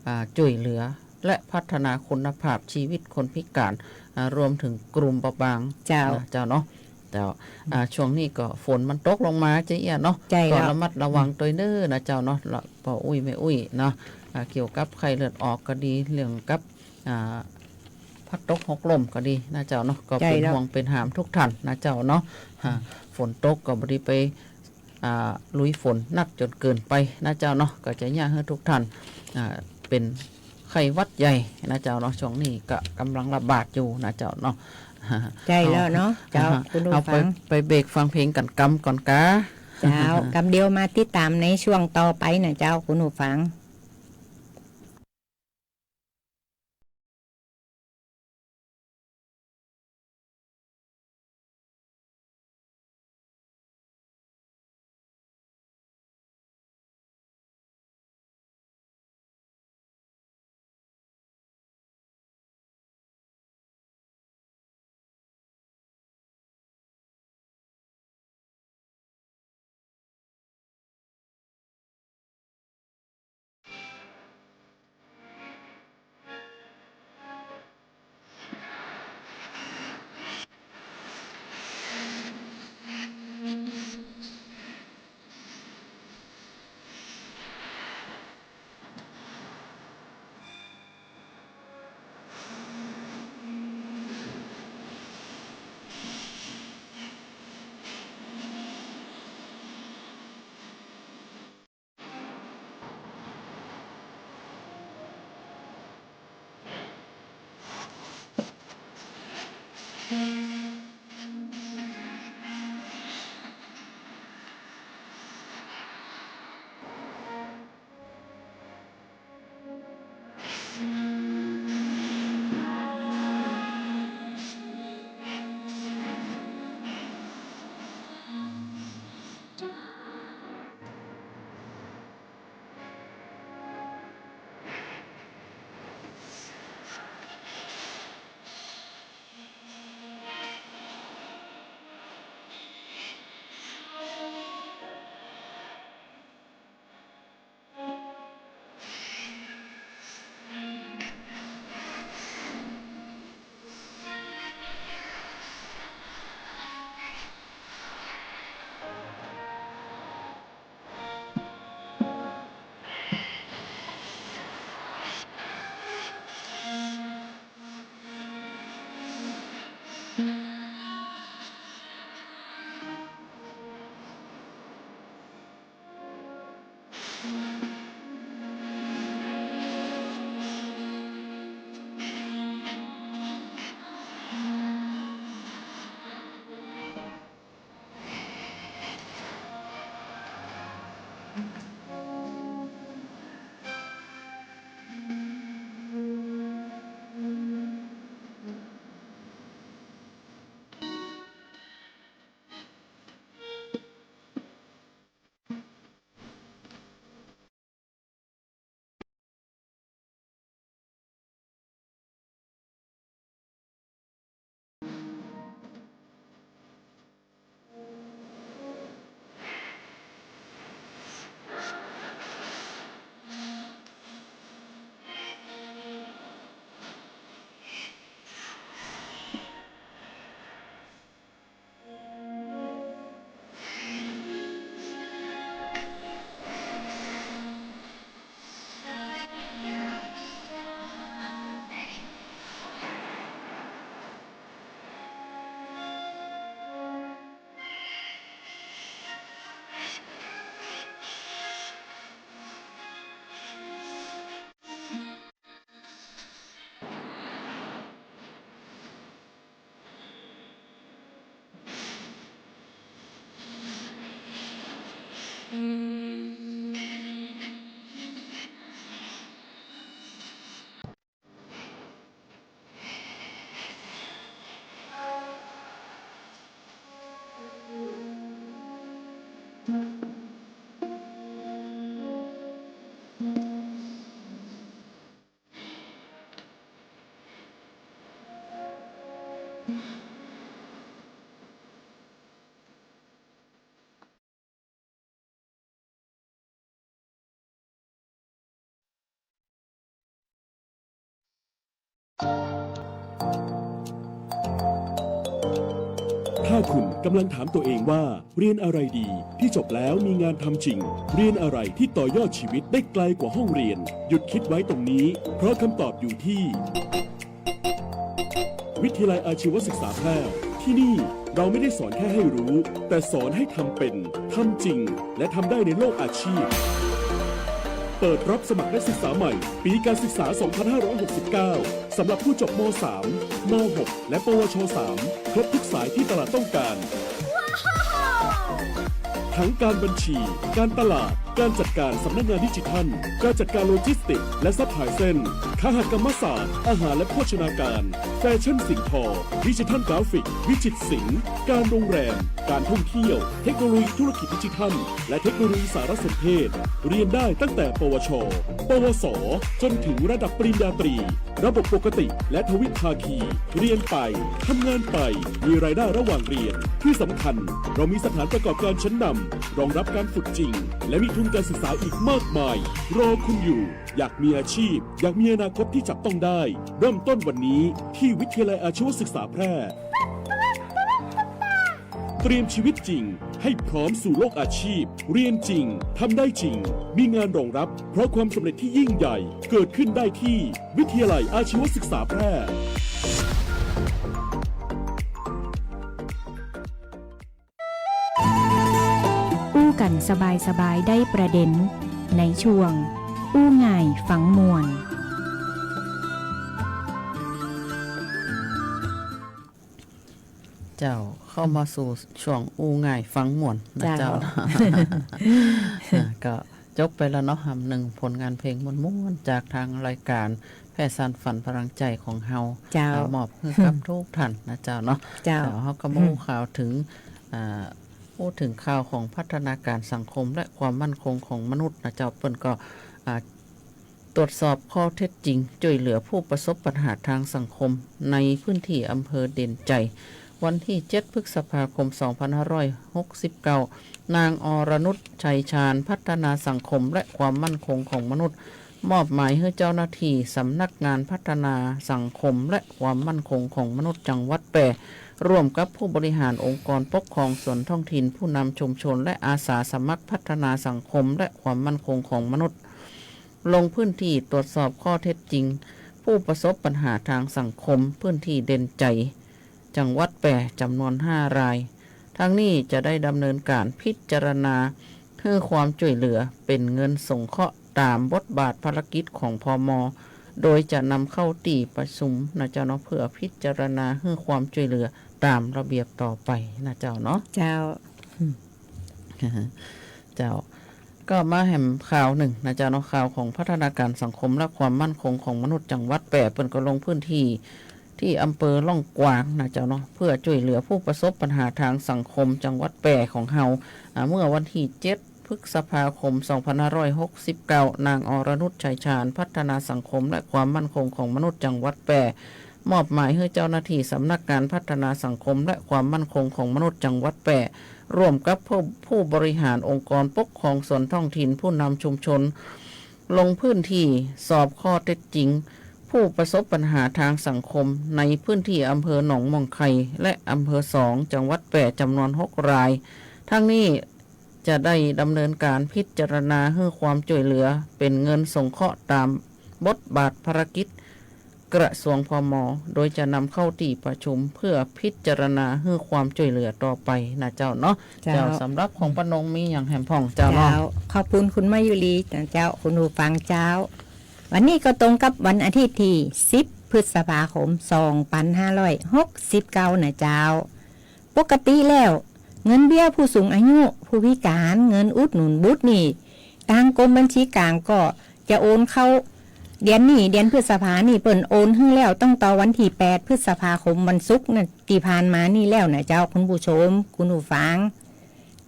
อ่า จ้วยเหลือ และพัฒนาคุณภาพชีวิตคนพิก๋าน อ่า รวมเถิงกลุ่มเบาบาง เจ้า นะเจ้าเนาะ เจ้า อ่า ช่วงนี้ก็ฝนมันตกลงมาเจ้าเอี้ยเนาะ ใจ๋ ก็ แล้ว ระมัดระวังตวยเน้อนะเจ้าเนาะ แล้วป้ออุ๊ยแม่อุ๊ยเนาะ อ่า เกี่ยวกับไข้เลือดออกก็ดี เรื่องกับ อ่า พลัดตกหกล้มก็ดีนะเจ้าเนาะ ก็ ใจ๋ เป๋น แล้ว ห่วงเป๋นหามทุกท่านนะเจ้าเนาะ อ่า ฝนตกก็บ่ดีไป อ่า ลุยฝนนักจ๋นเกินไปนะเจ้าเนาะ ก็จะเยียะหื้อทุกท่าน อ่า เป๋นไข้หวัดใหญ่นะเจ้าเนาะ ช่วงนี้ก็ก่ำลังระบาดอยู่นะเจ้าเนาะ ใจ๋ แล้วเนาะ เจ้า เอา คุณผู้ฟัง เอาไป ไปเบรกฟังเพลงกั๋นกำก่อนกา เจ้า กำเดียวมาติดต๋ามในช่วงต่อไปนะเจ้า คุณผู้ฟัง ถ้าคุณกำลังถามตัวเองว่าเรียนอะไรดี ที่จบแล้วมีงานทำจริง เรียนอะไรที่ต่อยอดชีวิตได้ไกลกว่าห้องเรียน หยุดคิดไว้ตรงนี้ เพราะคำตอบอยู่ที่ วิทยาลัยอาชีวศึกษาแพร่ ที่นี่เราไม่ได้สอนแค่ให้รู้ แต่สอนให้ทำเป็น ทำจริง และทำได้ในโลกอาชีพ เปิดรับสมัครนักศึกษาใหม่ ปีการศึกษา สองพันห้าร้อยหกสิบเก้า สำหรับผู้จบ ม.สาม ม.หก และ ปวช สาม ครบทุกสายที่ตลาดต้องการ ทั้งการบัญชี การตลาด การจัดการสำนักงานดิจิทัล การจัดการโลจิสติกส์และซัพพลายเชน คหกรรมศาสตร์ อาหารและโภชนาการ แฟชั่นสิ่งทอ ดิจิทัลกราฟิก วิจิตรศิลป์ การโรงแรม การท่องเที่ยว เทคโนโลยีธุรกิจดิจิทัล และเทคโนโลยีสารสนเทศ เรียนได้ตั้งแต่ ปวช ปวส จนถึงระดับปริญญาตรี ระบบปกติและทวิภาคี เรียนไป ทำงานไป มีรายได้ระหว่างเรียน ที่สำคัญ เรามีสถานประกอบการชั้นนำ รองรับการฝึกจริง และมีทุนการศึกษาอีกมากมาย รอคุณอยู่ อยากมีอาชีพ อยากมีอนาคตที่จับต้องได้ เริ่มต้นวันนี้ที่วิทยาลัยอาชีวศึกษาแพร่ เตรียมชีวิตจริงให้พร้อมสู่โลกอาชีพ เรียนจริง ทำได้จริง มีงานรองรับ เพราะความสำเร็จที่ยิ่งใหญ่เกิดขึ้นได้ที่วิทยาลัยอาชีวศึกษาแพร่ อู้กั๋นสบายๆ ได้ประเด็น ในช่วง อู้ง่ายฟังม่วน เจ้า เข้ามาสู่ช่วงอู้ง่ายฟังม่วนนะเจ้า เจ้า อ่า ก็จบไปแล้วเนาะ หำนึ่งผลงานเพลงม่วนๆ จากตางรายก๋านแพร่สานฝันพลังใจ๋ของเฮา เจ้า อ่า มอบหื้อกับทุกท่านนะเจ้าเนาะ เจ้า เจ้า เฮาก็มาอู้ข่าวเถิง อ่า อู้เถิงข่าวของพัฒนาก๋านสังคมและความมั่นคงของมนุษย์นะเจ้า เปิ้นก็ อ่า ตรวจสอบข้อเท็จจริงจ้วยเหลือผู้ประสบปัญหาตางสังคมในพื้นตี้อำเภอเด่นใจ๋ วันตี้เจ็ดพฤษภาคมสองพันห้าร้อยหกสิบเก้า นางอรนุช ชัยชาญ พัฒนาสังคมและความมั่นคงของมนุษย์ มอบหมายหื้อเจ้าหน้าตี้สำนักงานพัฒนาสังคมและความมั่นคงของมนุษย์จังหวัดแป้ ร่วมกับผู้บริหารองค์กรปกครองส่วนท้องถิ่น ผู้นำชุมชนและอาสาสมัครพัฒนาสังคมและความมั่นคงของมนุษย์ ลงพื้นตี้ตรวจสอบข้อเท็จจริง ผู้ประสบปัญหาตางสังคมพื้นตี้เด่นใจ๋ จังหวัดแป้ จ๋ำนวนห้าราย ตางนี้จะได้ดำเนินก๋านพิจารณาหื้อความจ้วยเหลือเป๋นเงินสงเคราะห์ต๋ามบทบาทภารกิจของ พม. โดยจะนำเข้าตี้ประชุมนะเจ้าเนาะ เปื้อพิจารณาหื้อความจ้วยเหลือต๋ามระเบียบต่อไปนะเจ้าเนาะ เจ้า เจ้า ก็มาแหมข่าวนึ่งนะเจ้าเนาะ ข่าวของพัฒนาก๋านสังคมและความมั่นคงของมนุษย์จังหวัดแป้ เปิ้นก็ลงพื้นตี้ตี้อำเภอล่องกวางนะเจ้าเนาะ เปื้อจ้วยเหลือผู้ประสบปัญหาตางสังคมจังหวัดแป้ของเฮา อ่า เมื่อวันตี้เจ็ดพฤษภาคมสองพันห้าร้อยหกสิบเก้า นางอรนุช ชัยชาญ พัฒนาสังคมและความมั่นคงของมนุษย์จังหวัดแป้ มอบหมายหื้อเจ้าหน้าตี้สำนักงานพัฒนาสังคมและความมั่นคงของมนุษย์จังหวัดแป้ ร่วมกับผู้ ผู้บริหารองค์กรปกครองส่วนท้องถิ่น ผู้นำชุมชน ลงพื้นตี้สอบข้อเท็จจริง ผู้ประสบปัญหาตางสังคมในพื้นตี้อำเภอหนองม่วงไข่และอำเภอสอง จังหวัดแป้ จ๋ำนวนหกราย ตางนี้ จะได้ดำเนินก๋านพิจารณาหื้อความจ้วยเหลือเป๋นเงินสงเคราะห์ต๋ามบทบาทภารกิจกระทรวง พม. โดยจะนำเข้าตี้ประชุมเปื้อพิจารณาหื้อความจ้วยเหลือต่อไปนะเจ้าเนาะ เจ้า เจ้า สำหรับของป้านงมีหยังแหมพ่องเจ้าเนาะ เจ้า ขอบคุณคุณมายุรีนะเจ้า คุณผู้ฟังเจ้า วันนี้ก็ตรงกับวันอาทิตย์ตี้สิบพฤษภาคมสองพันห้าร้อยหกสิบเก้านะเจ้า ปกติแล้ว เงินเบี้ยผู้สูงอายุ ผู้พิก๋าน เงินอุดหนุนบุตรนี่ ตางกรมบัญชีกลางก็จะโอนเข้า เดือนนี้ เดือนพฤษภานี่เปิ้นโอนหื้อแล้วตั้งแต่วันตี้แปดพฤษภาคมวันศุกร์นะ ตี้ผ่านมานี่แล้วนะเจ้า คุณผู้ชม คุณผู้ฟัง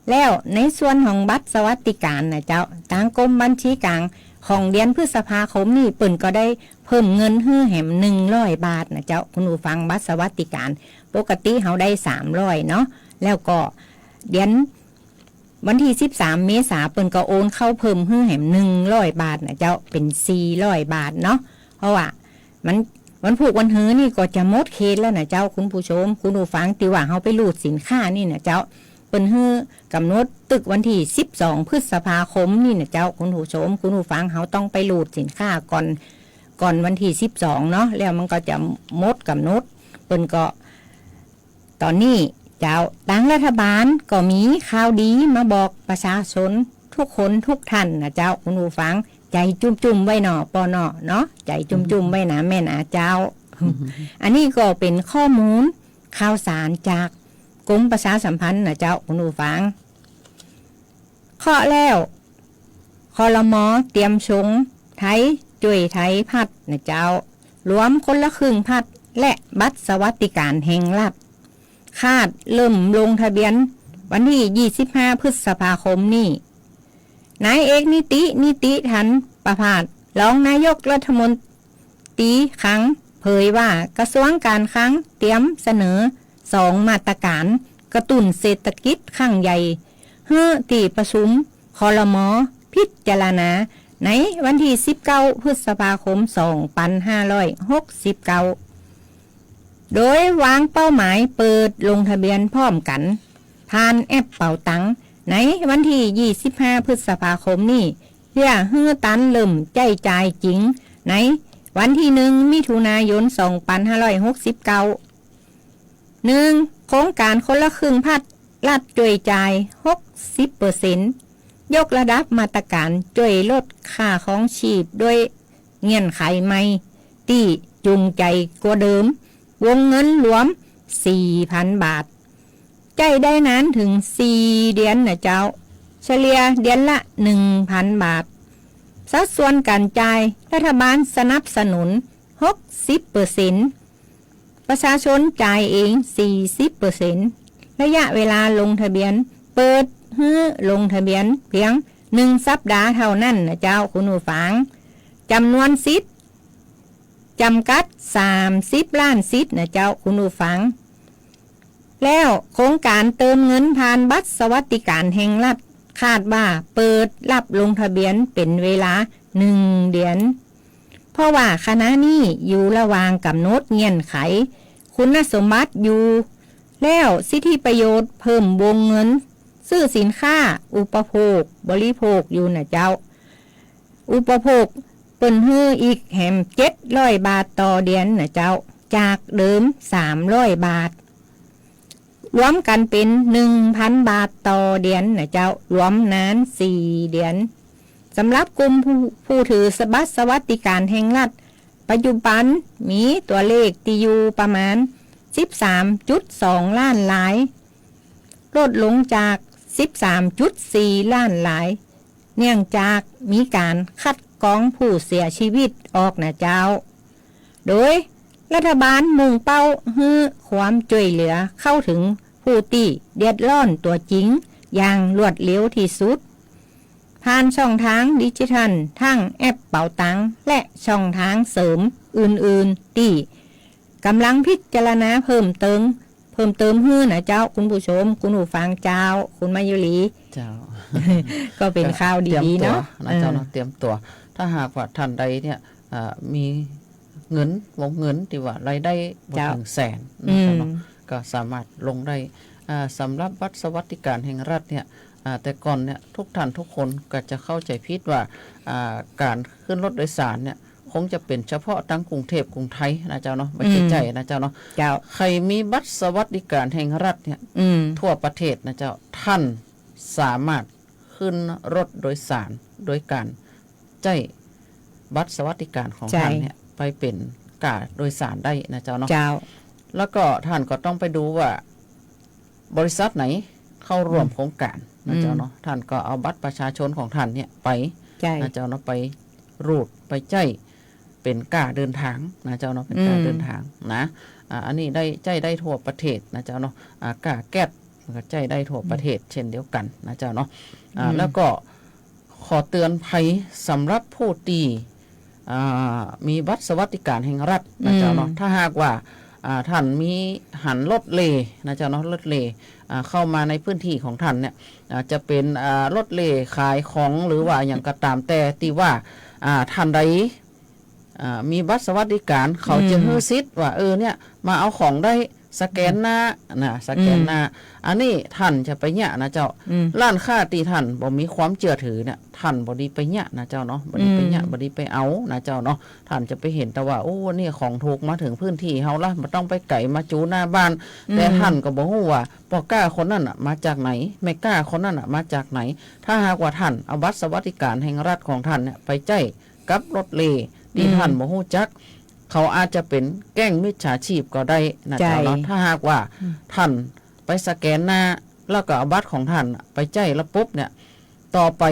แล้วในส่วนของบัตรสวัสดิการนะเจ้า ตางกรมบัญชีกลางของเดือนพฤษภาคมนี่เปิ้นก็ได้เพิ่มเงินหื้อแหมหนึ่งร้อยบาทนะเจ้า คุณผู้ฟัง บัตรสวัสดิการ ปกติเฮาได้สามร้อยเนาะ แล้วก็เดือนวันตี้สิบสามเมษาเปิ้นก็โอนเข้าเพิ่มหื้อแหมหนึ่งร้อยบาทน่ะเจ้า เป๋นสี่ร้อยบาทเนาะ เพราะว่ามัน วันพูกวันหื้อนี่ก็จะหมดเขตแล้วน่ะเจ้า คุณผู้ชม คุณผู้ฟัง ตี้ว่าเฮาไปรูดสินค้านี่น่ะเจ้า เปิ้นหื้อกำหนดตึกวันตี้สิบสองพฤษภาคมนี่น่ะเจ้า คุณผู้ชม คุณผู้ฟัง เฮาต้องไปรูดสินค้าก่อน ก่อนวันตี้สิบสองเนาะ แล้วมันก็จะหมดกำหนด เปิ้นก็ ต๋อนนี้เจ้า ตางรัฐบาลก็มีข่าวดีมาบอกประชาชนทุกคนทุกท่านน่ะเจ้า คุณผู้ฟัง ใจ๋จุ่มๆ ไว้หน่อ ปอหน่อเนาะ ใจ๋จุ่มๆ ไว้หนาแม่นหนาเจ้า อันนี้ก็เป๋นข้อมูลข่าวสารจากกรมประชาสัมพันธ์น่ะเจ้า คุณผู้ฟัง เคาะแล้ว ครม.เตรียมชงไทยจ้วยไทยพัฒน์น่ะเจ้า รวมคนละครึ่งพัฒน์และบัตรสวัสดิการแห่งรัฐ คาดเริ่มลงทะเบียนวันตี้ยี่สิบห้าพฤษภาคมนี้ นายเอกนิติ นิติธันประภาส รองนายกรัฐมนตรีคลัง เผยว่ากระทรวงการคลังเตรียมเสนอสองมาตรการกระตุ้นเศรษฐกิจครั้งใหญ่ หื้อตี้ประชุม ครม. พิจารณาในวันตี้สิบเก้าพฤษภาคมสองปันห้าร้อยหกสิบเก้า โดยวางเป้าหมายเปิดลงทะเบียนพร้อมกั๋น ผ่านแอปเป๋าตังในวันตี้ยี่สิบห้าพฤษภาคมนี้ เปื้อหื้อตันเริ่มใจ๊จ่ายจริงในวันตี้หนึ่งมิถุนายนสองปันห้าร้อยหกสิบเก้า หนึ่ง โครงก๋านคนละครึ่งพัฒน์ รัฐจ้วยจ่ายหกสิบเปอร์เซ็นต์ ยกระดับมาตรการจ้วยลดค่าครองชีพด้วยเงื่อนไขใหม่ตี้จูงใจ๋กว่าเดิม วงเงินรวมสี่พันบาท ใจ๊ได้นานเถิงสี่เดือนน่ะเจ้า เฉลี่ยเดือนละหนึ่งพันบาท สัดส่วนก๋านจ่าย รัฐบาลสนับสนุนหกสิบเปอร์เซ็นต์ ประชาชนจ่ายเองสี่สิบเปอร์เซ็นต์ ระยะเวลาลงทะเบียน เปิดหื้อลงทะเบียนเพียงหนึ่งสัปดาห์เต้านั้นน่ะเจ้า คุณผู้ฟัง จ๋ำนวนสิทธิ์จ๋ำกัดสามสิบล้านสิทธิ์น่ะเจ้า คุณผู้ฟัง แล้วโครงก๋านเติมเงินผ่านบัตรสวัสดิการแห่งรัฐ คาดว่าเปิดฮับลงทะเบียนเป๋นเวลาหนึ่งเดือน เพราะว่าขณะนี้อยู่ระหว่างก๋ำหนดเงื่อนไขคุณสมบัติอยู่ แล้วสิทธิประโยชน์เพิ่มวงเงินซื้อสินค้าอุปโภคบริโภคอยู่น่ะเจ้า อุปโภคเปิ้นหื้ออีกแหมเจ็ดร้อยบาทต่อเดือนน่ะเจ้า จากเดิมสามร้อยบาท รวมกั๋นเป๋นหนึ่งพันบาทต่อเดือนน่ะเจ้า รวมนานสี่เดือน สำหรับกลุ่มผู้ ผู้ถือบัตรสวัสดิการแห่งรัฐ ปัจจุบันมีตั๋วเลขตี้อยู่ประมาณสิบสามจุดสองล้านราย ลดลงจากสิบสามจุดสี่ล้านราย เนื่องจากมีก๋านคัดกรองผู้เสียชีวิตออกน่ะเจ้า โดยรัฐบาลมุ่งเป้าหื้อความจ้วยเหลือเข้าเถิงผู้ตี้เดือดร้อนตั๋วจริงอย่างรวดเร็วตี้สุด ผ่านช่องตางดิจิทัล ตึงแอปเป๋าตัง และช่องตางเสริมอื่นๆ ตี้ก๋ำลังพิจารณาเพิ่มเติม เพิ่มเติมหื้อน่ะเจ้า คุณผู้ชม คุณผู้ฟังเจ้า คุณมายุรี เจ้า ก็เป๋นข่าวดีๆ เนาะ เตรียมตั๋วนะเจ้าเนาะ เออ เตรียมตั๋ว ถ้าหากว่าต้านใดเนี่ย อ่า มีเงิน วงเงินตี้ว่ารายได้บ่ เจ้า เถิงแสนนะเจ้าเนาะ อืม ก็สามารถลงได้ อ่า สำหรับบัตรสวัสดิการแห่งรัฐเนี่ย อ่า แต่ก่อนเนี่ยทุกท่านทุกคนก็จะเข้าใจ๋ผิดว่า อ่า ก๋านขึ้นรถโดยสารเนี่ยคงจะเป๋นเฉพาะตางกรุงเทพฯ กรุงไทยนะเจ้าเนาะ บ่ใจ้ อืม ใจ้นะเจ้าเนาะ เจ้า ใผมีบัตรสวัสดิการแห่งรัฐเนี่ย อืม ทั่วประเทศนะเจ้า ต้านสามารถ ขึ้นรถโดยสารโดยก๋านใจ๊บัตรสวัสดิการของ ใจ้ ต้านเนี่ยไปเป๋นก้าโดยสารได้นะเจ้าเนาะ เจ้า แล้วก็ต้านก็ต้องไปดูว่าบริษัทไหนเข้าร่วม อืม โครงก๋านนะเจ้าเนาะ อืม ต้านก็เอาบัตรประชาชนของต้านเนี่ยไป ใจ้ นะเจ้าเนาะ ไปรูดไปใจ๊เป๋นก้าเดินตางนะเจ้าเนาะ เป๋นก้า อืม เดินตางนะ อ่า อันนี้ได้ ใจ๊ได้ทั่วประเทศนะเจ้าเนาะ อ่า ก้าแก๊ส มันก็ใจ๊ได้ทั่วประเทศ อืม เช่นเดียวกั๋นนะเจ้าเนาะ อ่า อืม แล้วก็ขอเตือนภัยสำหรับผู้ตี้ อ่า มีบัตรสวัสดิการแห่งรัฐนะเจ้าเนาะ อืม ถ้าหากว่า อ่า ท่านมีหันรถเล่นะเจ้าเนาะ รถเล่ อ่า เข้ามาในพื้นที่ของท่านเนี่ย อ่า จะเป๋น อ่า รถเล่ขายของหรือว่าอะหยังก็ต๋ามแต่ตี้ว่า อ่า ท่านใด อ่า มีบัตรสวัสดิการ เขาจะ อืม หื้อสิทธิ์ว่า เออ เนี่ย มาเอาของได้ สแกนหน้า อืม นะ สแกนหน้า อืม อันนี้ท่านจะไปเยียะนะเจ้า อืม ร้านค้าตี้ท่านบ่มีความเจื้อถือเนี่ย ท่านบ่ดีไปเยียะนะเจ้าเนาะ บ่ดีไปเยียะ อืม บ่ดีไปเอานะเจ้าเนาะ ท่านจะไปหันแต่ว่า โอ้ เนี่ยของถูกมาเถิงพื้นที่เฮาละ บ่ต้องไปไก๋ มาจู๊หน้าบ้าน อืม แต่ท่านก็บ่ฮู้ว่าป้อก๊าคนนั้นน่ะมาจากไหน แม่ก๊าคนนั้นน่ะมาจากไหน ถ้าหากว่าท่านเอาบัตรสวัสดิการแห่งรัฐของท่านเนี่ยไปใจ๊กับรถเล่ตี้ อืม ท่านบ่ฮู้จัก เขาอาจจะเป๋นแก๊งมิจฉาชีพก็ได้นะเจ้าเนาะ ใจ้ ถ้าหากว่า อืม ท่านไปสแกนหน้า แล้วก็เอาบัตรของท่านไปใจ๊แล้วปุ๊บเนี่ย ต่อไป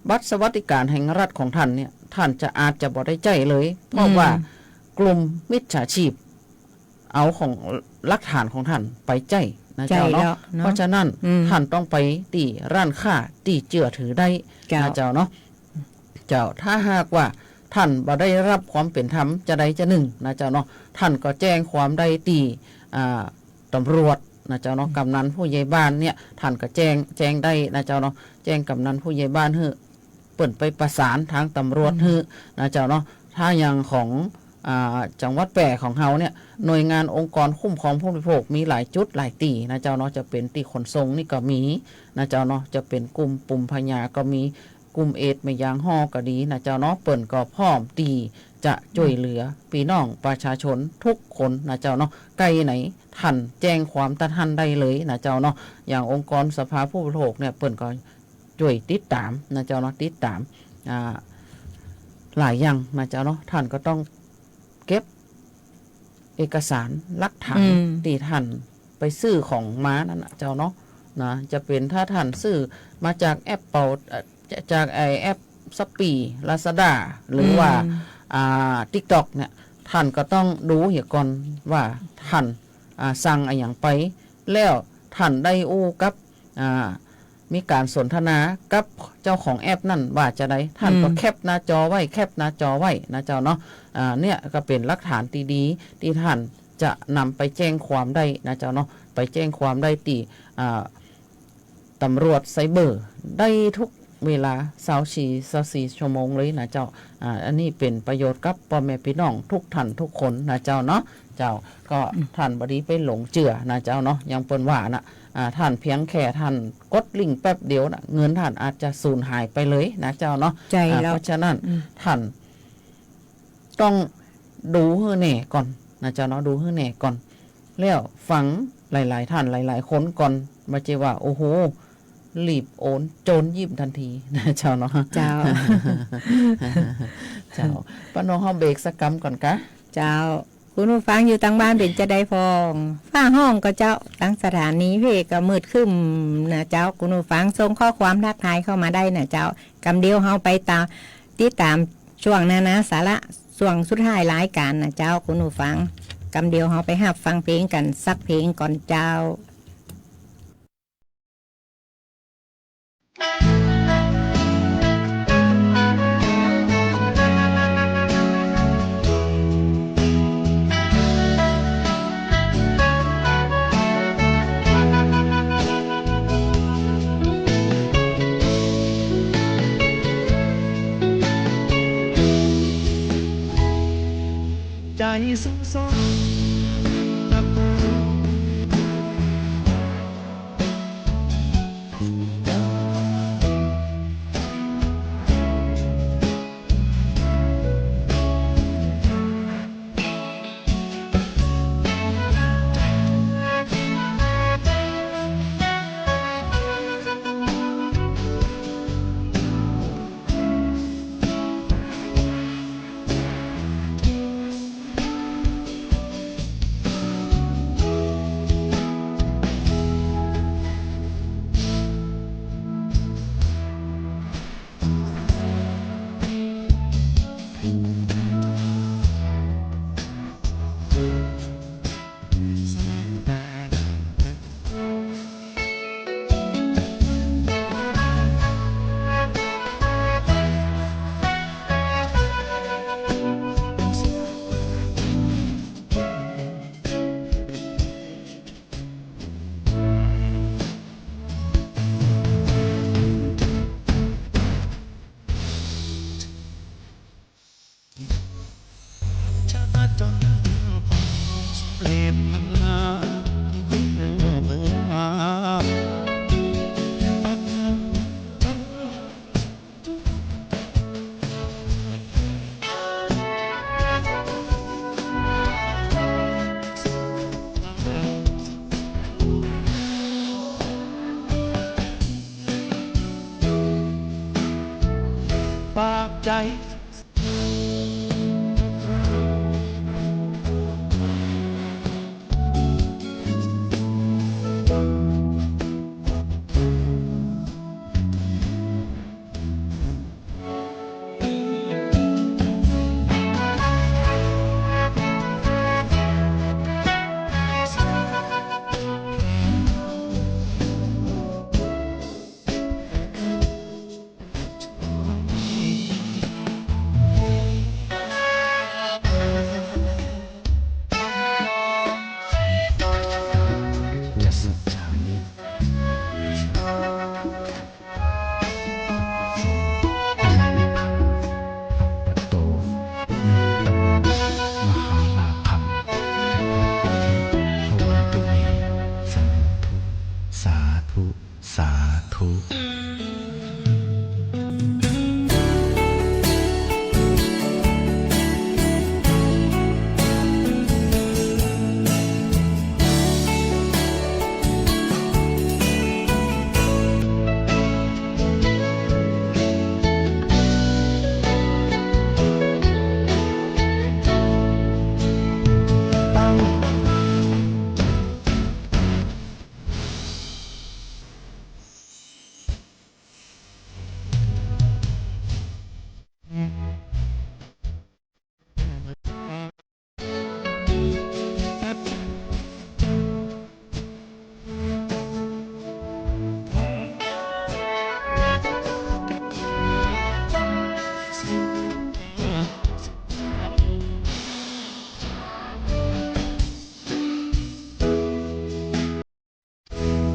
บัตรสวัสดิการแห่งรัฐของท่านเนี่ย ท่านจะอาจจะบ่ได้ใจ๊เลย เพราะว่า อืม กลุ่มมิจฉาชีพ เอาของ หลักฐานของท่านไปใจ๊นะเจ้าเนาะ ใจ้แล้วเนาะ เพราะฉะนั้น อืม ท่านต้องไปตี้ร้านค้าตี้เจื้อถือได้ เจ้า นะเจ้าเนาะ เจ้า ถ้าหากว่าท่านบ่ได้รับความเป๋นธรรมจะใดจะนึ่งนะเจ้าเนาะ ท่านก็แจ้งความได้ตี้ อ่า ตำรวจนะเจ้าเนาะ อืม กำนันผู้ใหญ่บ้านเนี่ย ท่านก็แจ้ง แจ้งได้นะเจ้าเนาะ แจ้งกำนันผู้ใหญ่บ้านหื้อ เปิ้นไปประสานตางตำรวจ อืม หื้อนะเจ้าเนาะ ถ้าอย่างของ อ่า จังหวัดแป้ของเฮาเนี่ย หน่วยงานองค์กรคุ้มครองผู้บริโภคมีหลายจุดหลายตี้นะเจ้าเนาะ จะเป๋นตี้ขนส่งนี่ก็มีนะเจ้าเนาะ จะเป๋นกลุ่มปุ่มพญาก็มี กลุ่มเอดส์แม่ยางฮ่อก็ดีนะเจ้าเนาะ เปิ้นก็พร้อมตี้จะจ้วยเหลือ อืม ปี้น้องประชาชนทุกคนนะเจ้าเนาะ ใก้ไหนท่านแจ้งความตัดหั้นได้เลยนะเจ้าเนาะ อย่างองค์กรสภาผู้บริโภคเนี่ย เปิ้นก็จ้วยติดต๋ามนะเจ้าเนาะ ติดต๋าม อ่า หลายอย่างนะเจ้าเนาะ ท่านก็ต้องเก็บ เอกสารหลักฐาน อืม ตี้ท่านไปซื้อของมานั้นน่ะเจ้าเนาะ นะ จะเป๋นถ้าท่านซื้อมาจากแอปเป่า เอ่อ จะ จากไอ้แอปช้อปปี้ ลาซาด้า หรือว่า อืม อ่า ติ๊กต็อกเนี่ย ท่านก็ต้องดูเหียก่อนว่าท่าน อ่า สั่งอะหยังไป แล้วท่านได้อู้กับ อ่า มีก๋านสนทนากับเจ้าของแอปนั้นว่าจะใด ท่านก็ อืม แคปหน้าจอไว้ แคปหน้าจอไว้นะเจ้าเนาะ อ่า เนี่ยก็เป๋นหลักฐานตี้ดีตี้ท่านจะนำไปแจ้งความได้นะเจ้าเนาะ ไปแจ้งความได้ตี้ อ่า ตำรวจไซเบอร์ได้ทุกเวลา ซาวสี่ ซาวสี่ชั่วโมงเลยนะเจ้า อ่า อันนี้เป๋นประโยชน์กับป้อแม่ปี้น้องทุกท่านทุกคนนะเจ้าเนาะ เจ้า ก็ อืม ท่านบ่ดีไปหลงเจื้อนะเจ้าเนาะ อย่างเปิ้นว่าน่ะ อ่า ท่านเพียงแค่ท่านกดลิงก์แป๊บเดียวน่ะ เงินท่านอาจจะสูญหายไปเลยนะเจ้าเนาะ ใจ้ อ่า แล้ว เพราะฉะนั้น อืม ท่านต้องดูหื้อแน่ก่อนนะเจ้าเนาะ ดูหื้อแน่ก่อน แล้วฟังหลายๆ ท่านหลายๆ คนก่อน บ่ใจ้ว่า โอ้โห รีบโอน โจรยิ้มทันทีนะเจ้าเนาะ เจ้า เจ้า ป้านง เฮาเบรกสักกำก่อนกะ เจ้า คุณผู้ฟังอยู่ตางบ้านเป๋นจาใดพ่อง ฟ้าฮ้องก่อเจ้า ตางสถานีเฮาก็มืดครึ้มนะเจ้า คุณผู้ฟังส่งข้อความทักทายเข้ามาได้นะเจ้า กำเดียวเฮาไปต๋าม ติดต๋ามช่วงนานาสาระ ช่วงสุดท้ายรายก๋านนะเจ้า คุณผู้ฟัง กำเดียวเฮาไปฮับฟังเพลงกั๋นสักเพลงก่อนเจ้า ปากใจ โต มหาลาภัง ภวันตุเม สาธุ สาธุ สาธุ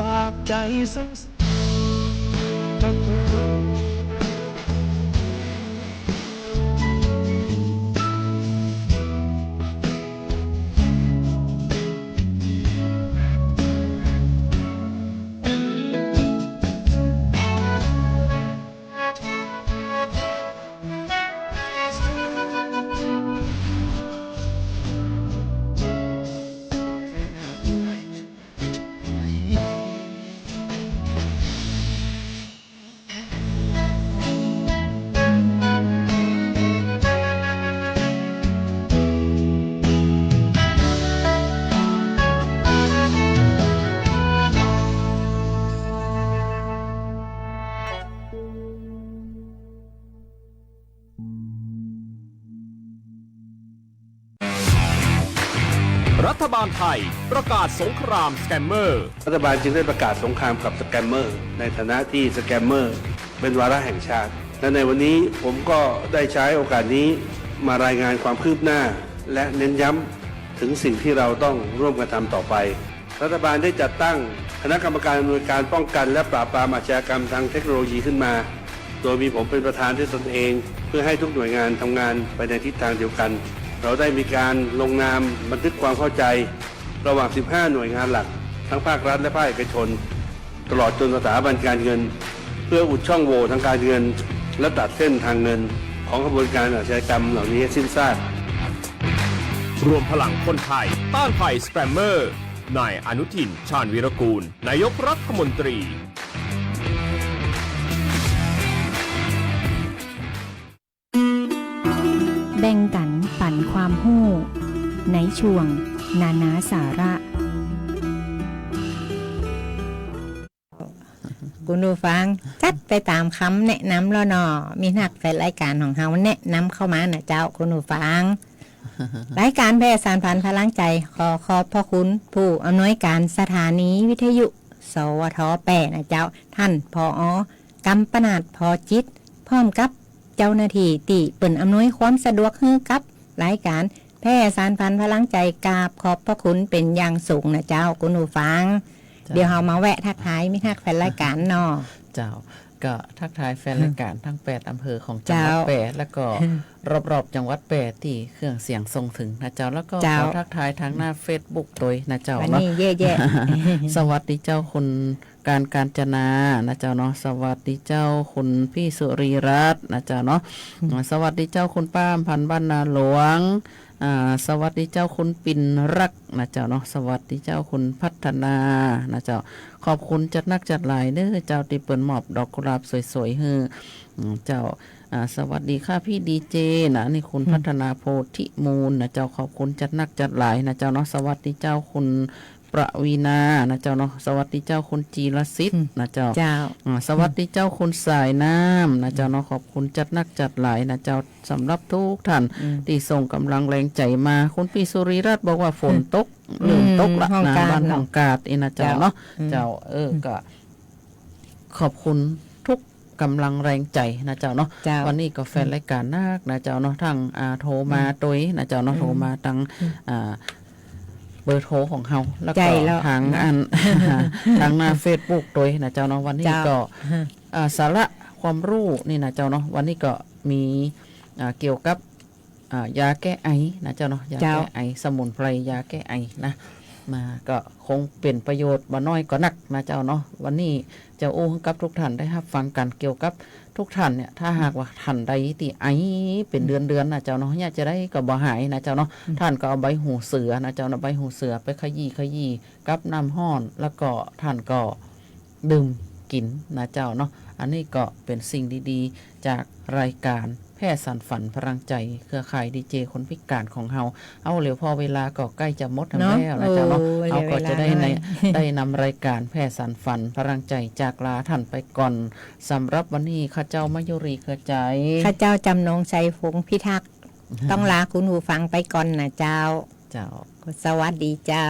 ปากใจซึ่ง รัฐบาลไทยประกาศสงครามสแกมเมอร์ รัฐบาลจึงได้ประกาศสงครามกับสแกมเมอร์ ในฐานะที่สแกมเมอร์เป็นวาระแห่งชาติ และในวันนี้ผมก็ได้ใช้โอกาสนี้มารายงานความคืบหน้า และเน้นย้ำถึงสิ่งที่เราต้องร่วมกันทำต่อไป รัฐบาลได้จัดตั้งคณะกรรมการอำนวยการป้องกันและปราบปรามอาชญากรรมทางเทคโนโลยีขึ้นมา โดยมีผมเป็นประธานด้วยตนเอง เพื่อให้ทุกหน่วยงานทำงานไปในทิศทางเดียวกัน เราได้มีการลงนามบันทึกความเข้าใจระหว่าง สิบห้า หน่วยงานหลัก ทั้งภาครัฐและภาคเอกชน ตลอดจนสถาบันการเงิน เพื่ออุดช่องโหว่ทางการเงิน และตัดเส้นทางเงินของขบวนการอาชญากรรมเหล่านี้ให้สิ้นซาก รวมพลังคนไทยต้านภัยสแกมเมอร์ นายอนุทิน ชาญวีรกูล นายกรัฐมนตรี แบ่งกั๋นปั๋นความฮู้ ในช่วงนานาสาระ คุณผู้ฟัง จัดไปต๋ามกำแนะนำแล้วเนาะ มีนักแฟนรายก๋านของเฮาแนะนำเข้ามานะเจ้า คุณผู้ฟัง รายก๋านแพร่สานพันพลังใจ๋ ขอขอบพระคุณผู้อำนวยก๋านสถานีวิทยุ สวท แปด นะเจ้า ต้าน ผอ กำปนาท พอจิต พร้อมกับเจ้าหน้าตี้ตี้เปิ้นอำนวยความสะดวกหื้อกับรายก๋านแพร่สานพันพลังใจ๋ กราบขอบพระคุณเป๋นอย่างสูงนะเจ้า คุณผู้ฟัง เจ้า เดี๋ยวเฮามาแวะทักทายมิตรฮักแฟนรายก๋านเนาะ เจ้า ก ก็ทักทายแฟนรายการทั้งแปดอำเภอของจังหวัด เจ้า แป้ แล้วก็รอบๆจังหวัดแป้ตี้เครื่องเสียงส่งถึงนะเจ้า แล้วก็ เจ้า ขอทักทายทางหน้าเฟซบุ๊กตวยนะเจ้า วันนี้ เนาะ แย่ๆ สวัสดีเจ้าคุณการ กาญจนานะเจ้าเนาะ สวัสดีเจ้าคุณพี่สุรีรัตน์นะเจ้าเนาะ อืม อ่า สวัสดีเจ้าคุณป้าอำพันธ์บ้านนาหลวง อ่า สวัสดีเจ้าคุณปิ่นรักนะเจ้าเนาะ สวัสดีเจ้าคุณพัฒนานะเจ้า ขอบคุณจัดนักจัดหลายเด้อเจ้า ตี้เปิ้นมอบดอกกุหลาบสวยๆ หื้อ อืม เจ้า อ่า สวัสดีค่ะพี่ดีเจนะ นี่คุณ อืม พัฒนาโพธิมูลนะเจ้า ขอบคุณจัดนักจัดหลายนะเจ้าเนาะ สวัสดีเจ้าคุณประวีณานะเจ้าเนาะ สวัสดีเจ้าคุณจีรสิทธิ์ อืม นะเจ้า เจ้า อ่า สวัสดีเจ้าคุณสายน้ำนะเจ้าเนาะ อืม ขอบคุณจัดนักจัดหลายนะเจ้า สำหรับทุกท่าน อืม ตี้ส่งกำลังแรงใจ๋มา คุณพี่สุรีรัตน์บอกว่าฝนตก อืม เริ่มตกละ อืม นะ ห้องกาด บ้าน เนาะ ห้องกาดอี้นะเจ้า เจ้า เนาะ อืม เจ้า เออ อืม ก็ขอบคุณทุกกำลังแรงใจ๋นะเจ้าเนาะ เจ้า วันนี้ก็แฟน อืม รายการนักนะเจ้าเนาะ ทั้ง อ่า โทรมา อืม ตวยนะเจ้าเนาะ อืม โทรมาตัง อืม อ่า เบอร์โทรของเฮา แล้วก็ ใจ้แล้ว ทาง เนาะ อัน ทางหน้าเฟซบุ๊กตวยนะเจ้าเนาะ วันนี้ เจ้า ก็ ฮะ อ่า สาระความรู้นี่นะเจ้าเนาะ วันนี้ก็มี อ่า เกี่ยวกับ อ่า ยาแก้ไอนะเจ้าเนาะ ยา เจ้า แก้ไอ สมุนไพรยาแก้ไอนะ มาก็คงเป๋นประโยชน์บ่น้อยก็นักนะเจ้าเนาะ วันนี้จะอู้หื้อกับทุกท่านได้ฮับฟังกั๋นเกี่ยวกับทุกท่านเนี่ย ถ้าหากว่าท่านใดตี้ไอเป๋น อืม เดือนๆ นะเจ้าเนาะ ยาจะใดก็บ่หายนะเจ้าเนาะ อืม ท่านก็เอาใบหูเสือนะเจ้าเนาะ ใบหูเสือไปขยี้ขยี้กับน้ำฮ้อน แล้วก็ท่านก็ ดื่มกิ๋นนะเจ้าเนาะ อันนี้ก็เป๋นสิ่งดีๆ จากรายการแพทย์สานฝันพลังใจ๋ เครือข่ายดีเจคนพิก๋านของเฮา เอา เหลือผ่อเวลาก็ใก้จะหมด เนาะ แล้วนะเจ้าเนาะ โอ้ เอา ก็จะได้ใน เหลือเวลาน้อย ได้นำรายการแพทย์สานฝันพลังใจ๋จากลาท่านไปก่อน สำหรับวันนี้ข้าเจ้ามายุรีเครือใจ๋ ข้าเจ้าจำนงชัยพงษ์พิทักษ์ ต้องลาคุณผู้ฟังไปก่อนนะเจ้า เจ้า สวัสดีเจ้า